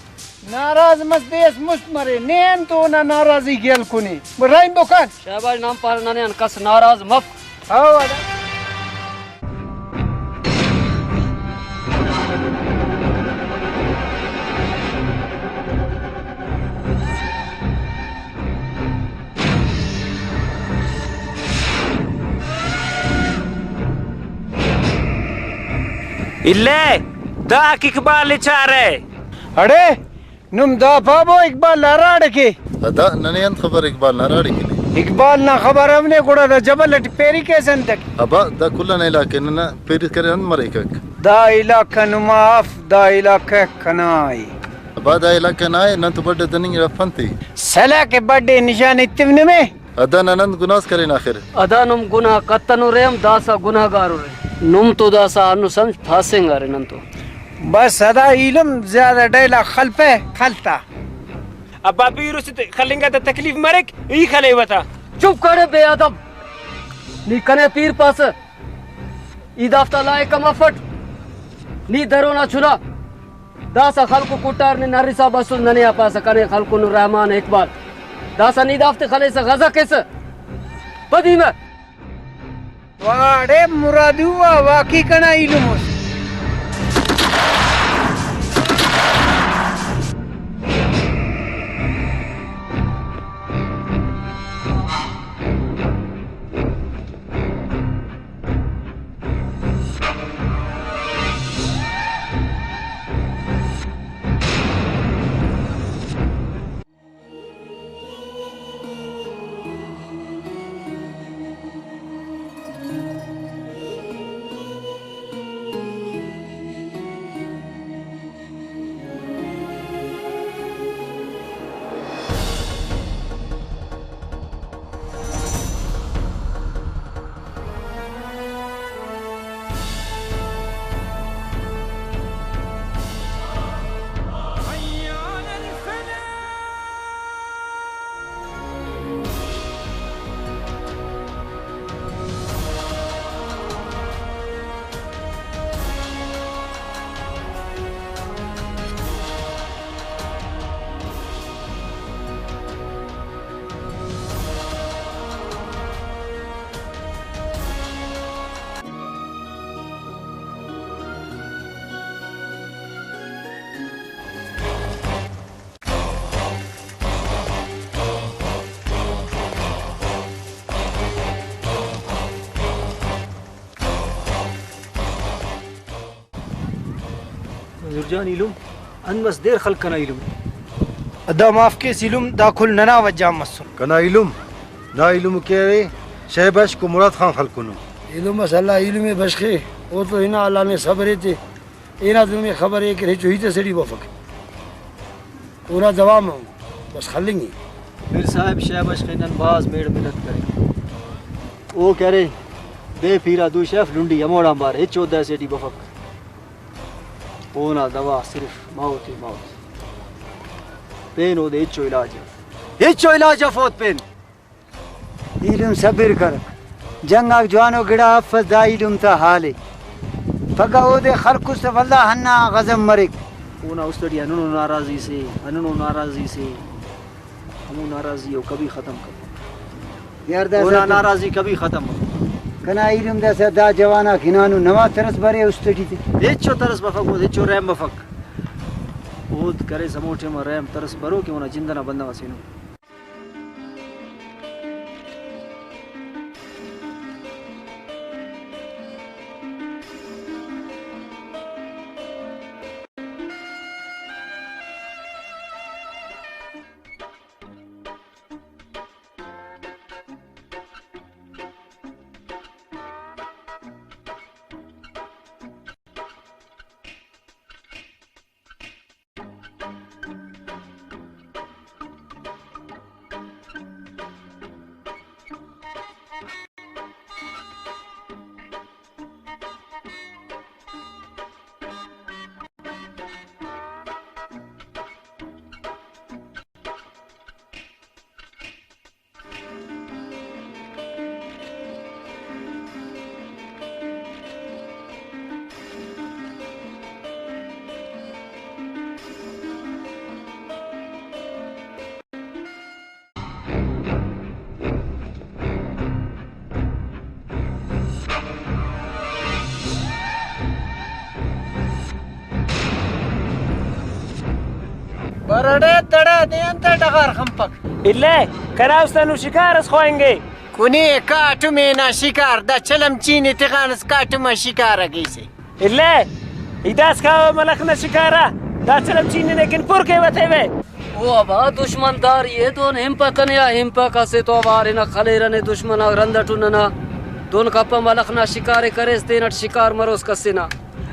ناراض مس دے اس مست مرے، نے انت اونا ناراضی کہ ہلکنے۔ رحیم بوکان۔ شاباش، نام پارہ ننے آن کس ناراض مف۔ ہاو ادا۔ الے، داک اقبال ءِ چارہ۔ اڑے، نم دا پابو اقبال ہراڑے کے۔ دا ننے انت خبر اقبال ہراڑے کے نے؟ اقبال نا خبر ہم نے، گڑا دا جبل اٹ پیری کیسہ انتکہ؟ ابا، دا کل آن علاقہ ننا پیری کرے انت مریکک۔ دا علاقہ نما اف، دا علاقہ کنا ءِ۔ ابا، دا علاقہ نا ءِ، نن تو بڈ دننگ افنتے۔ سلاہ کہ بڈ نشان ایتو نمے۔ ادا نن انت گناہ اس کرین آخر؟ ادا نم گناہ کتنرے ہم داسہ گناہگار ارے۔ نم تو داسہ ہنو سمجھ پھاسنگ ارے نن تو۔ بس ادا ایلم زیادہ ڈیلا خلپہ، خلتا۔ ابا پیرو سے خلنگا تا تکلیف مریک، ای خلیوہ تا۔ چپ کڑے بے ادب۔ نی کنے پیر پاسہ۔ ای دافتا لائق ہم افٹ۔ نی درونا چنا۔ داسہ خلکو کٹار نے نرسا بسس، ننے آ پاسہ کنے خلکن رحمان اقبال۔ داسہ نی دافتے خلیسہ غزہ کیسہ۔ پدی مہ۔ واڑے مرادو آ واقعی کنا ایلم اس۔ منظور جان ایلم، انت مس دیر خلک کنا ایلم۔ ادا معاف کیس ایلم، دا کل ننا وجہ آن مسر۔ کنا ایلم، دا ایلم کہ ارے شے بشک و مراد خان خلکنو۔ ایلم بس اللہ ایلم ءِ بشخے، او تو ہنا اللہ نے صبر ایتے۔ اینا تو نمے خبر ءِ کہ ہچو ہیت اسیٹی بفک۔ اونا دوام ءِ بس خلنگ ءِ۔ پیر صاحب شے بشخے نن بھاز میڑ منت کرین۔ او کہ ارے بے پیرا دوشہ اف لنڈی ہموڑان بار ہچو عہدہ اسیٹی بفک۔ اونا دوا صرف موت ءِ، موت۔ پین اودے ہچو علاج اف۔ ہچو علاج اف اود پین۔ ایلم صبر کر۔ جنگ آک جوانو گڑا افس، دا ایلم تا حال ءِ۔ پگہ اودے خلکس تہ ولدا ہندا غضب مریک۔ اونا است ٹی ہندنو ناراضی سے، ہندنو ناراضی سے۔ ہمو ناراضی ءِ او کبھی ختم کپ۔ یار داسہ اونا تو ناراضی کبھی ختم مف۔ کنا ایلم داسہ دا جوان آک ہنانو، نوا ترس برے است ٹی تے۔ ہچو ترس مفک، اود ہچو رحم مفک۔ اود کریس ہمو ٹائم آ رحم ترس برو کہ اونا جند ئنا بندغ اسے نو۔ برڑے تڑا دے انت ڈغار خنپک۔ الے، کنا است انو شکار اس خوانگے۔ کنے کاٹم نا شکار، دا چلم چین تخانس کاٹم آ شکار ءِ کیسے۔ الے، ای داسکا ملخ نا شکار ءِ، دا چلم چین نے کن پر کے وتیوے۔ او ابا، دشمن داری ءِ دون ہنپہ تنے آ، ہنپک اسے تو اوار ہنک خلیرہ نے دشمن آک رند ئٹو ننا دون کپہ، ملخ نا شکار ءِ کریس، تینٹ شکار مروس کس ئنا۔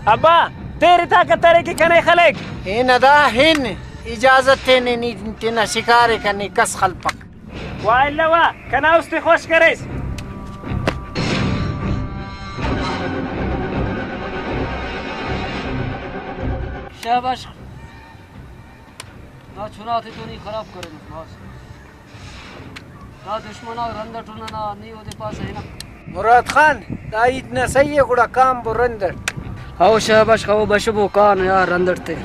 ابا، تیرے طاقت ارے کہ کنے خلیک؟ ہن ادا ہن، اجازت تینے نی تینا شکار ءِ کنے کس خلپک۔ وا الہ وا، کنا است ءِ خوش کریس۔ شاباش۔ دا چنا تے تو نی خراب کرینس بھاز۔ دا دشمن آک رند ئٹو ننا، نی اودے پاسہ ہنک۔ مراد خان، دا ہیت نا صحیح ءِ، گڑا کان بو رند ئٹ۔ ہو شاباش، خو بشبو کان یار رند ئٹ تے۔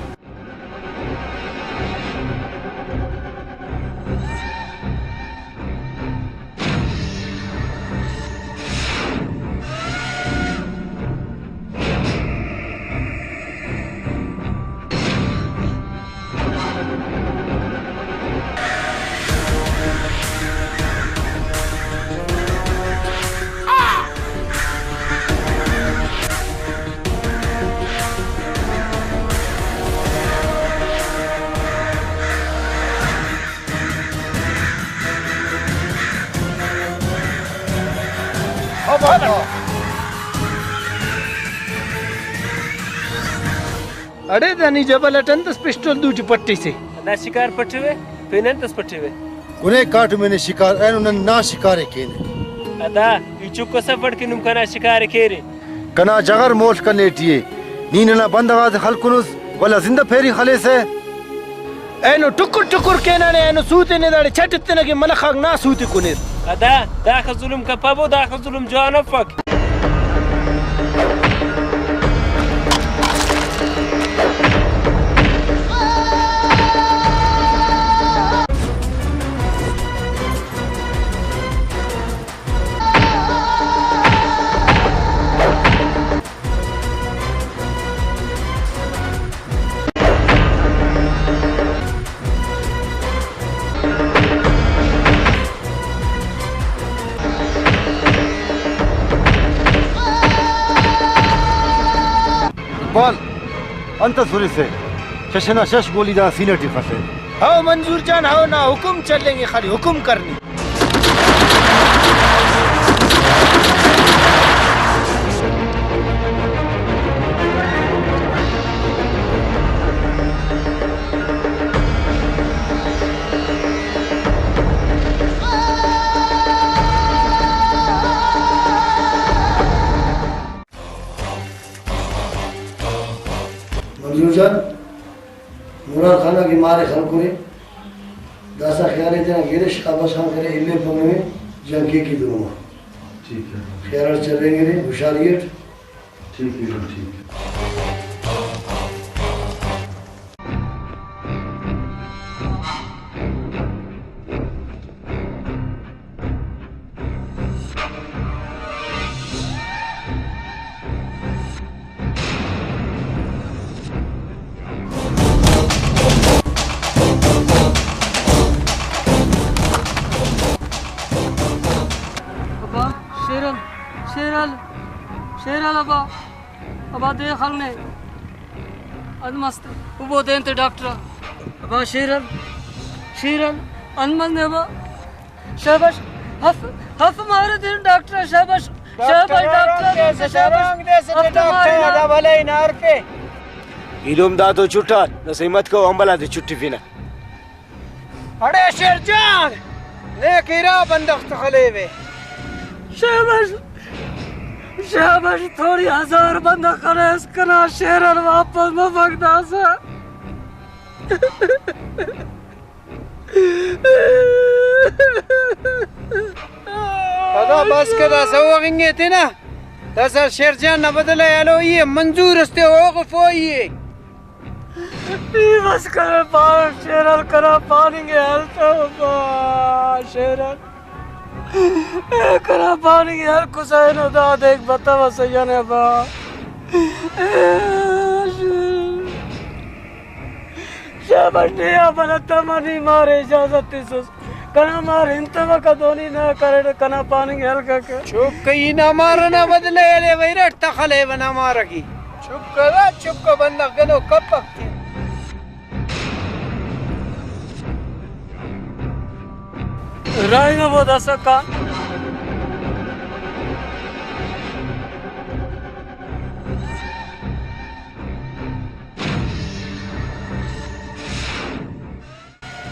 اڑے دا نی جبل اٹ انت اس پسٹول دوٹی پٹیسے؟ دا شکار پٹوے، پین انت اس پٹوے؟ کنے کاٹم نے شکار، اینو نن نا شکار ءِ کینہ۔ ادا ای چک و سفڑ کہ نم کنا شکار ءِ کیرے۔ کنا جغر مول کنے ٹی ءِ۔ نی ننا بندغ آتے خلکنس، ولدا زندہ پھیری خلیسہ۔ اینو ٹکر ٹکر کینہ نے، اینو سوتنہ داڑے چٹ اتنہ کہ ملخ آک نا سوتے کنیر۔ ادا داخہ ظلم کپبو، داخہ ظلم جوان افک۔ اقبال، انت اس ہُرسہ؟ شش ئنا شش گولی دا سینہ ٹی خسے۔ ہو منظور جان، ہو، نا حکم چلینگے، خالی حکم کر نی۔ منظور جان، مراد خان نا کہ مارے خلکرے، داسہ خیال ءِ تینا گیرے، شاباش خان کرے، الیپہ نمے جنگ کیک ای دنو آ۔ ٹھیک ہے۔ خیال اٹ چلینگرے، ہوشیاری اٹ۔ ٹھیک ہے، ٹھیک ہے۔ ابا، شیرل، شیرل، شیرل ابا، ابا دے خل نے، انت مست، ابو دین تے ڈاکٹر، ابا شیرل، شیرل، انت مست نے ابا۔ شاباش، ہف، ہف مارے دین ڈاکٹر، شاباش، شاباش ڈاکٹر، شاباش، ہف مارے نا۔ ایلم دا تو چٹار، نسے مت کو، امبل آتے چٹفنہ۔ اڑے شیر جان، نیک ارا بندغ تو خلیوے۔ شاباش، شاباش، تھوڑی ہزار بندغ خلیس، کنا شیر ال واپس مفک داسہ۔ پدا بس کہ داسہ او انگے تینا۔ داسہ شیر جان نا بدلہ یلو ای اے، منظور استے اوغفو ای اے۔ ای بس کرے پاننگ شیر ال، کنا پاننگ ءِ ہلتو با شیر ال۔ اے کنا پاننگ ءِ ہلکسہ اینو دا دیک بتوسہ یعنی با۔ اے شیر۔ شاباش، ڈیہہ آ بلد تا منی مار ءِ اجازت تسس۔ کنا مار ہنتوکہ دونی نہ کریٹہ، کنا پاننگ ءِ ہلککہ۔ چپ کہ ای نا مار ئنا بدلہ ءِ ہلیوہ، ارٹ تخلیوہ نا مار ئکے۔ چپ کہ دا، چپ کہ بندغ گنوک کپک تے۔ رائے نا وہ داسکا۔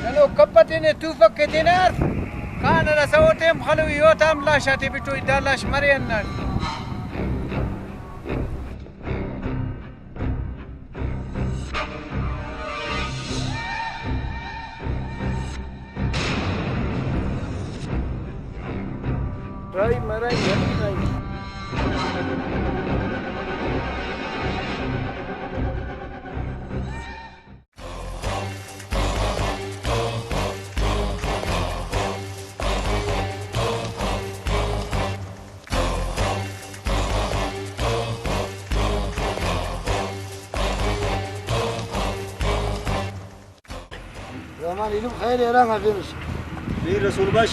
ننو کپہ تینے توفک کہ تینا ہر کان ئنا سو ٹیم خلوئی، اوتا ہم لاش آتے بٹوئی، دا لاش مرے ہنداڑے۔ رائی مرے، رائی، رائی۔ رحمان ایلم خیر ءِ، ہرانگ آ کینس۔ میر رسول بخش،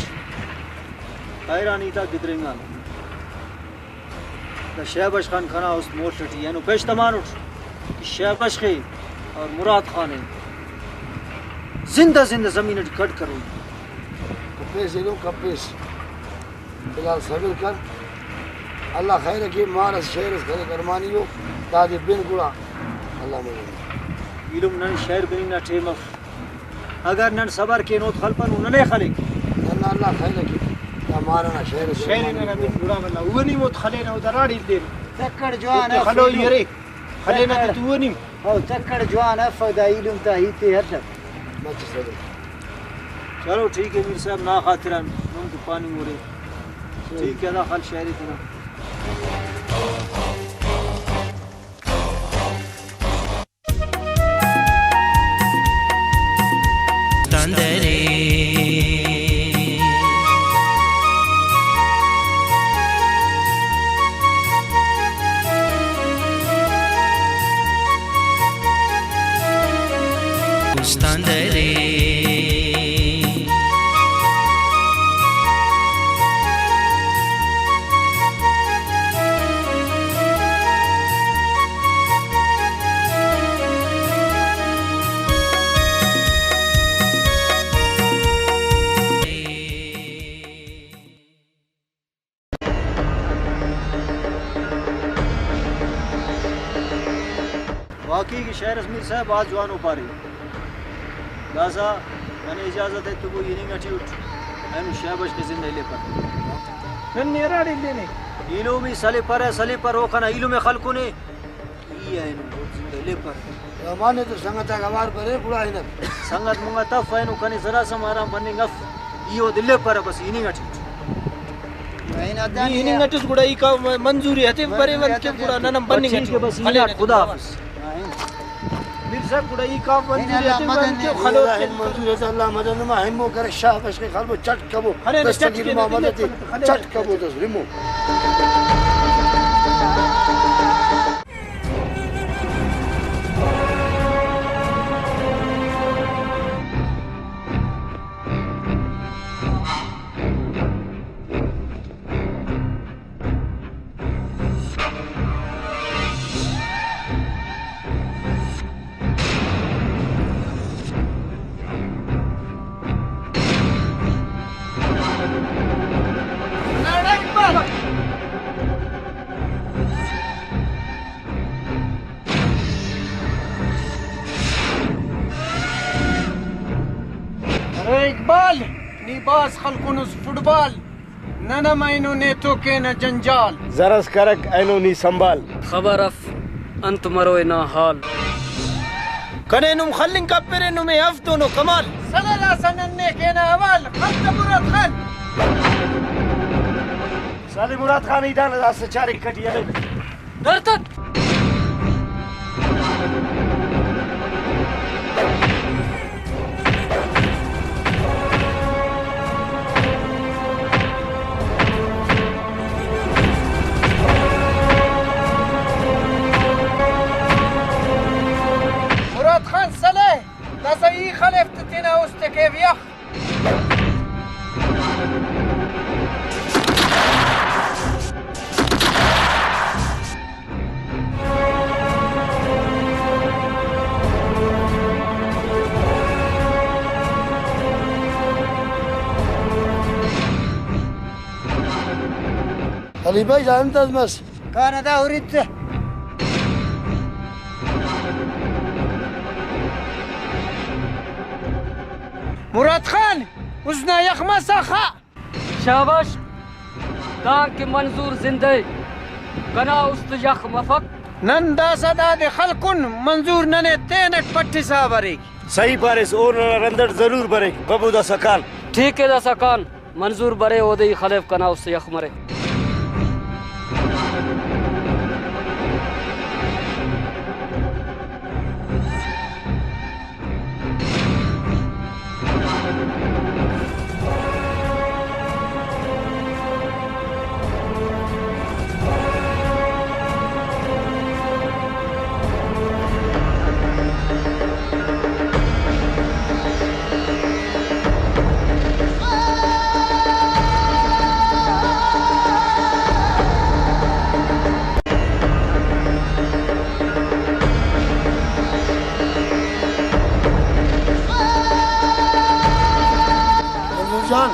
خیر آن ہیت آک گدرینگان۔ دا شہبش خان کنا است مول ٹی اینو پیش تمانٹ کہ شہبش خے اور مراد خان ءِ زندہ زندہ زمین ٹی کڈ کرو۔ کپیس ایلم کپیس۔ فی الحال صبر کر، اللہ خیر کے، مار اس شعر اس خلق ارمانی ہو، دادے بن گڑا اللہ مدد۔ ایلم نن شعر بننگ نا ٹائم اف، اگر نن صبر کین اوت خلپنو، ننے خلک۔ نن اللہ خیر کے، دا مار ئنا شعر اس شعر ارمانی نا ہو۔ بن گڑا ولدا او نی موت خلینہ او دراڑ ایلین۔ تکڑ جوان اوتے اف خلوئی ایلم۔ ارے۔ خلینہ تکڑ۔ تے تو نی۔ او تکڑ جوان اف، دا ایلم تا ہیت ءِ ہلک۔ مچہ صبر۔ چلو ٹھیک ہے میر صاحب، نا خاطران نم تو پاننگ اورے۔ ٹھیک ہے، دا خل شاعری تینا۔ تندرے۔ استان درے۔ واقعی کہ شعر اس میر صاحب بھاز جوانو پارے۔ داسہ ننے اجازت ایتبو، ای ہننگ ٹی اٹ، اینو شہبش تے زندہ الیپر۔ نن نے ہراڑے الینے۔ ایلم ای سلیپرہ، سلیپر او کنا ایلم ءِ خلکنے۔ ای اینو زندہ الیپر۔ رحمان نے تو سنگت آک اوار برے گڑا ہنک۔ سنگت منگا تف اینو کنے ذرا سم آرام بننگ اف۔ ای اودے الیپرہ بس ہننگ ٹی اٹ۔ نی ہننگ اٹ اس گڑا ای کا منظوری ہتیف برے ولکن گڑا نن ہم بننگ ٹی اٹ۔ بس ای نا خدا حافظ۔ میر صاحب گڑا ای کا منظوری ہتیف برے ولکن خلوت۔ اللہ مدد نما ہمو کرے شاباش کے خلبو چٹ کبو۔ ارے دستگیر چٹ کے ما مدد خلوت۔ چٹ کبو دس رمو۔ ارے اقبال، نی بھاز خلکنس فٹبال، نن ہم اینو نیتو کینہ جنجال۔ زرس کرک اینو نی سنبھال۔ خبر اف انت مروئے نا حال۔ کنے نم خلنگ کپرے نمے اف دونو کمال۔ سلے داسہ نن نے کینہ حوال، خل تہ مراد خان۔ سلے مراد خان ای دانا داسہ چارے کٹی ہلو۔ درتت۔ مراد خان سلے، داسہ ای خلیفت تینا است کیو یخ۔ علی بھائی، دا انت اس مس؟ کان ادا ہرت۔ مراد خان، اس نا یخ مسا خا۔ شاباش، دانکہ منظور زندہ ءِ، کنا است یخ مفک۔ نن داسہ دادے خلکن، منظور ننے تینٹ پٹسا بریک۔ صحیح پاریس، او ننا رند اٹ ضرور بریک، ببو داسہ کان۔ ٹھیک ءِ، داسہ کان۔ منظور برے، اودے ای خلیو، کنا است یخ مرے۔ منظور جان،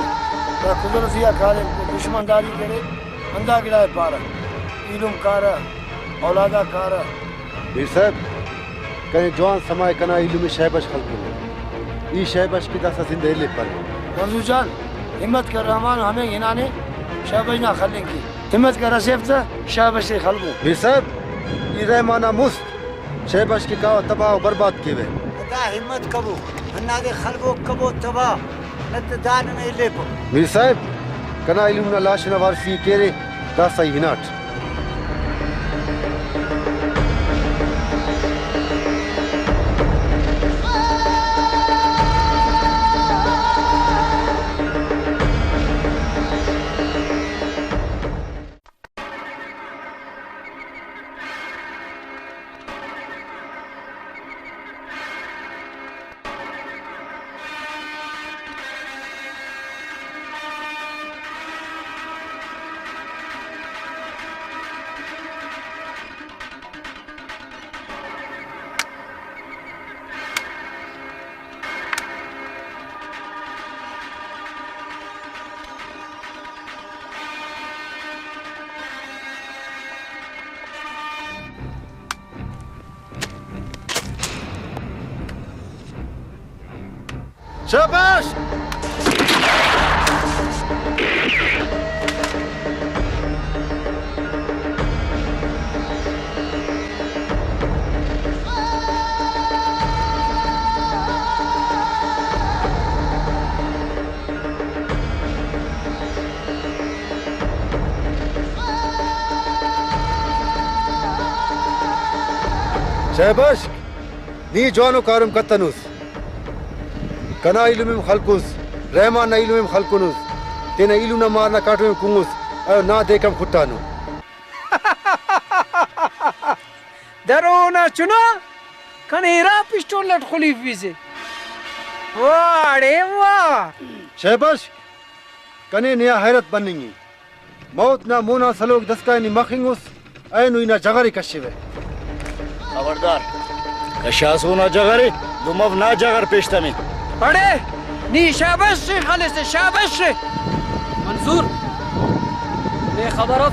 دا قدرتی آ کاریم، دشمن داری کرے، ہندا گڑا ءِ پارہ، ایلم کارہ، اولادا کارہ۔ میر صاحب، کنے جوان سما ءِ، کنا ایلم ءِ شہبش خلکونے۔ ای شہبش کہ داسہ زندہ الیپرہ۔ منظور جان، ہمت کر، رحمان ہمینگ ہنانے، شہبش نا خلنگ کے۔ ہمت کر، اسیف تہ شہبش ءِ خلبو۔ میر صاحب، ای رحمان آ مست، شہبش کہ کاوہ تباہ و برباد کیوہ۔ دا ہمت کبو، ہندادے خلبو کبو تباہ۔ نت دا ننے الیپہ۔ میر صاحب، کنا ایلم نا لاش ئنا وارثی ءِ کیرے، داسہ ای ہناٹ۔ شاباش! شاباش! نی جوانو کاریم کتنس۔ کنا ایلم ءِ خلکس، رحمان نا ایلم ءِ خلکنس، تینا ایلم نا مار نا کاٹم ءِ کنگس، او نا دیکم خٹانو۔ درو نا چنا، کنے ارا پسٹول اٹ خلیفیسے۔ واہ ڑے واہ۔ شہباش، کنے نیا حیرت بننگ ءِ۔ موت نا مون آ سلوک دسکان نی مخنگ اس، اینو ای نا جغر ءِ کشوہ۔ خبردار، کشاس اونا جغر ءِ، دمو نا جغر پیش تمے۔ اڑے، نی شابش سے خلسے، شابش سے۔ منظور، نے خبر اف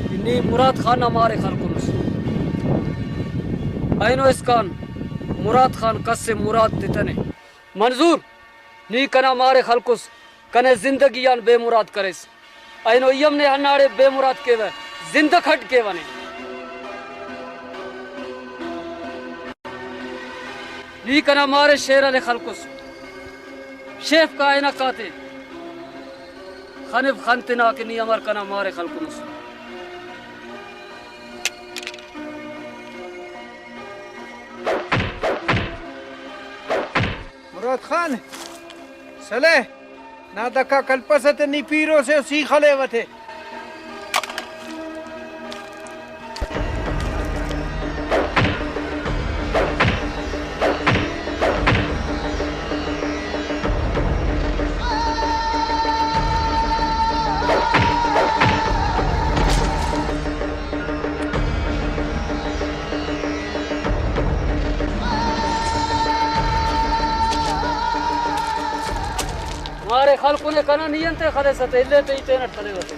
کہ نی مراد خان نا مار ءِ خلکنس۔ اینو اسکان مراد خان کس ءِ مراد تتنے۔ منظور، نی کنا مار ءِ خلکس، کنے زندگی آن بے مراد کریس۔ اینو ای ہم نے ہنداڑے بے مراد کیوہ، زندہ کھڈ کیوہ نے۔ نی کنا مار ءِ شیر آن خلکس۔ شیف کائنک آتے۔ خنف خن تینا کہ نی امر کنا مار ءِ خلکنس۔ مراد خان، سلے، نا دکا کلپسہ تے نی پیروسے و سی خلیوہ تے۔ مارے خلکنے کنا نی انتے خلیسہ تے، الے تے ای تینٹ خلیوہ تے۔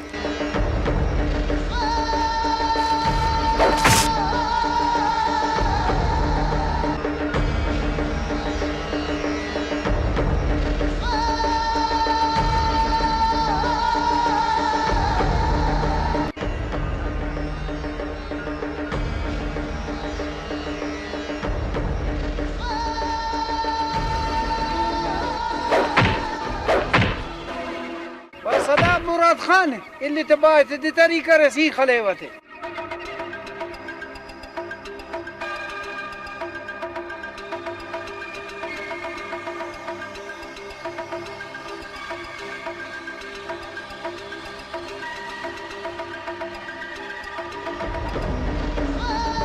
بس ادا مراد خان، الی تے بائے تے دتری کرے سی خلیوہ تے۔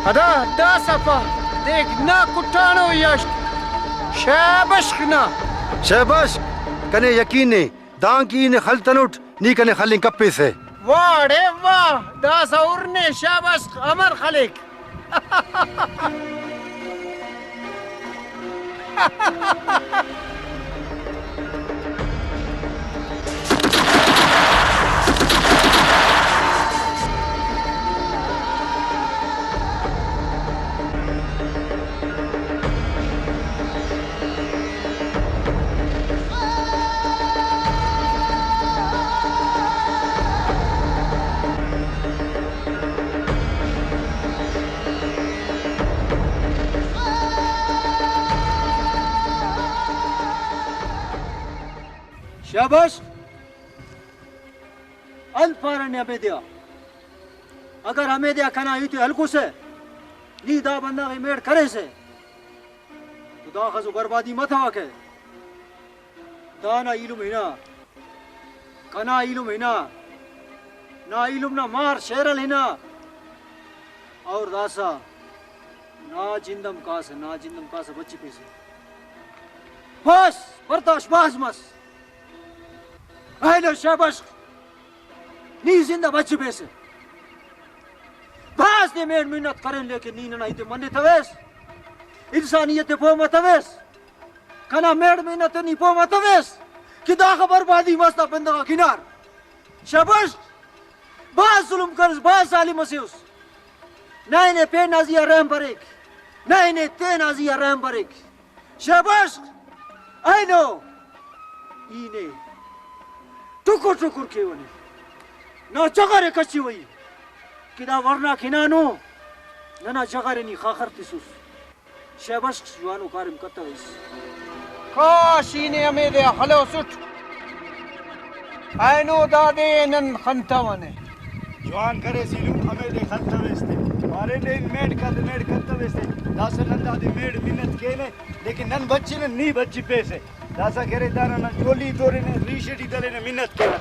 ادا داسہ پا، دیکھ نا کٹانو یشت، شے بشخ نا۔ شے بشخ، کنے یقین ءِ، دانکہ ای نے خلتنٹ، نی کنے خلنگ کپیسہ۔ واہ ڑے واہ، داسہ ہر نے شے بشخ، امر خلیک۔ شاباش۔ انت پارہ نے ہمیدے آ؟ اگر ہمیدے آ کنا ہیت ءِ ہلکسہ، نی دا بندغ ءِ میڑ کریسہ، تو داخس و بربادی متوکہ۔ دانا ایلم ہنا، کنا ایلم ہنا، نا ایلم نا مار شیرل ہنا، اور داسہ نا جندم کاسہ، نا جندم کاسہ بچفیسہ۔ بس، برداشت بھاز مس۔ اینو شے بشخ، نی زندہ بچفیسہ۔ بھاز نے میڑ منت کرین، لیکن نی ننا ہیت ءِ منتویس، انسانیت ءِ پہہ متویس۔ کنا میڑ منت ءِ نی پہہ متویس کہ داخہ بربادی مس دا بندغ آک ہنار۔ شے بشخ، بھاز ظلم کریس، بھاز ظالم ئسے اس۔ نہ نے پین نا زی آ رحم بریک، نہ نے تینا زی آ رحم بریک۔ شے بشخ، اینو ای نے ٹکر ٹکر کیوہ نے۔ نا جغر ءِ کچوئی کہ دا ورناک ہنانو، ننا جغر ءِ نی خاخر تسس۔ شے بشخ جوانو کاریم کتویس۔ کاش ای نے ہمیدے آ خلوسٹ۔ اینو دادے نن خنتونے۔ جوان کریس ایلم، ہمیدے خنتویس تے۔ پارین دے میڑ کن، میڑ کنتویس تے۔ داسہ نن دادے میڑ منت کینہ، لیکن نن بچنہ، نی بچفیسہ۔ داسہ کہ ارے دانا نن جولی تورنہ، ریش ٹی تلنہ، منت کینہ۔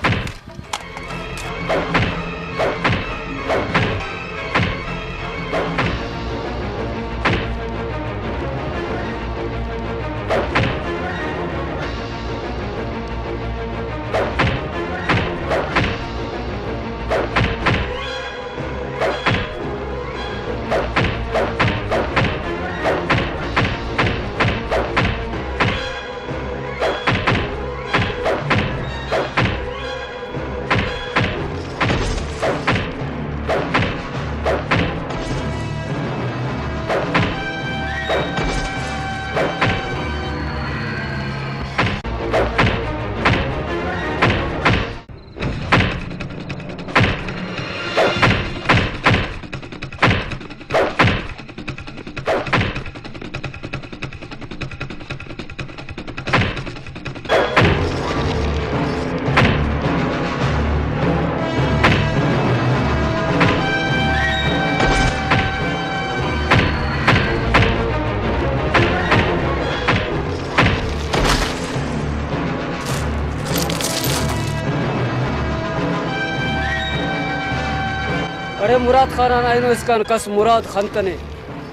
اڑے مراد خان آن اینو اسکان کس مراد خنتنے۔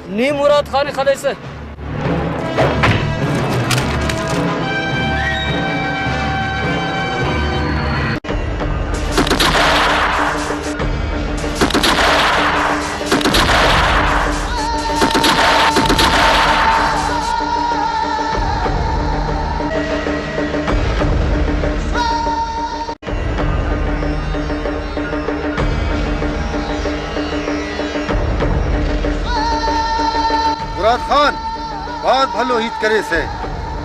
نی مراد خان ءِ خلیسہ۔ مراد خان، بھاز بھلو ہیت کریسہ،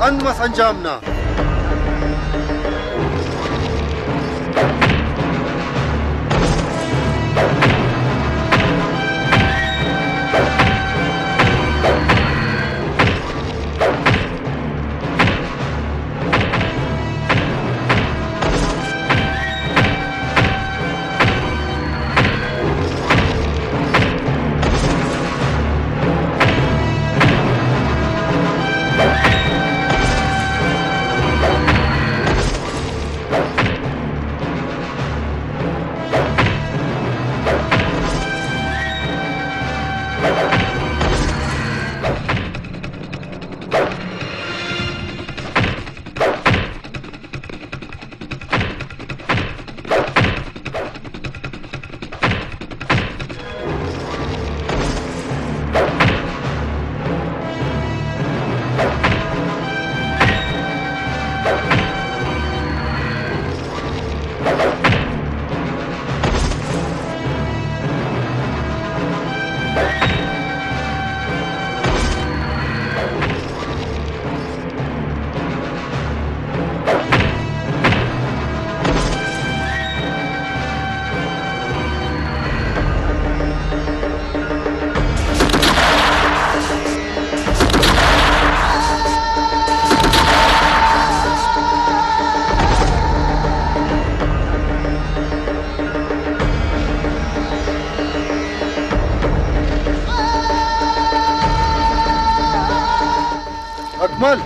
انت مس انجام نا؟ اکمل،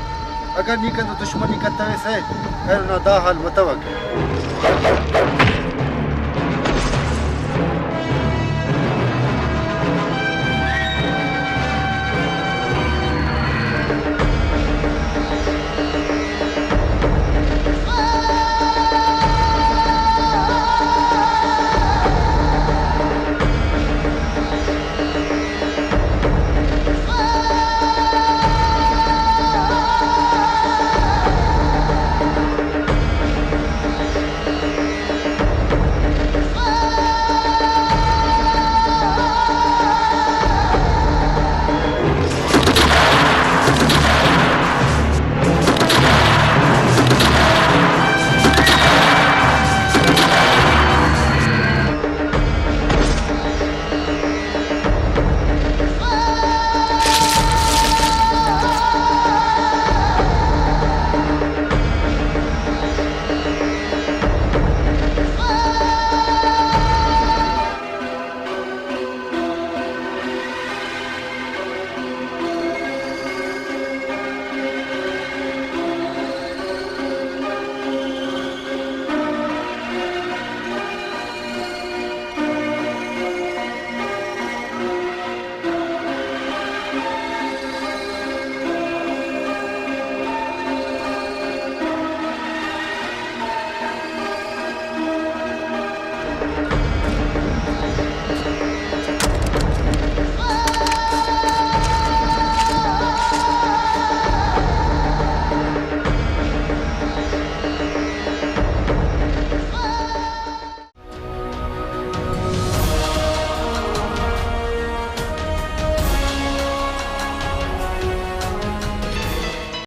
اگہ نی کندو دشمنی کتویسہ، اینو نا دا حال متوک۔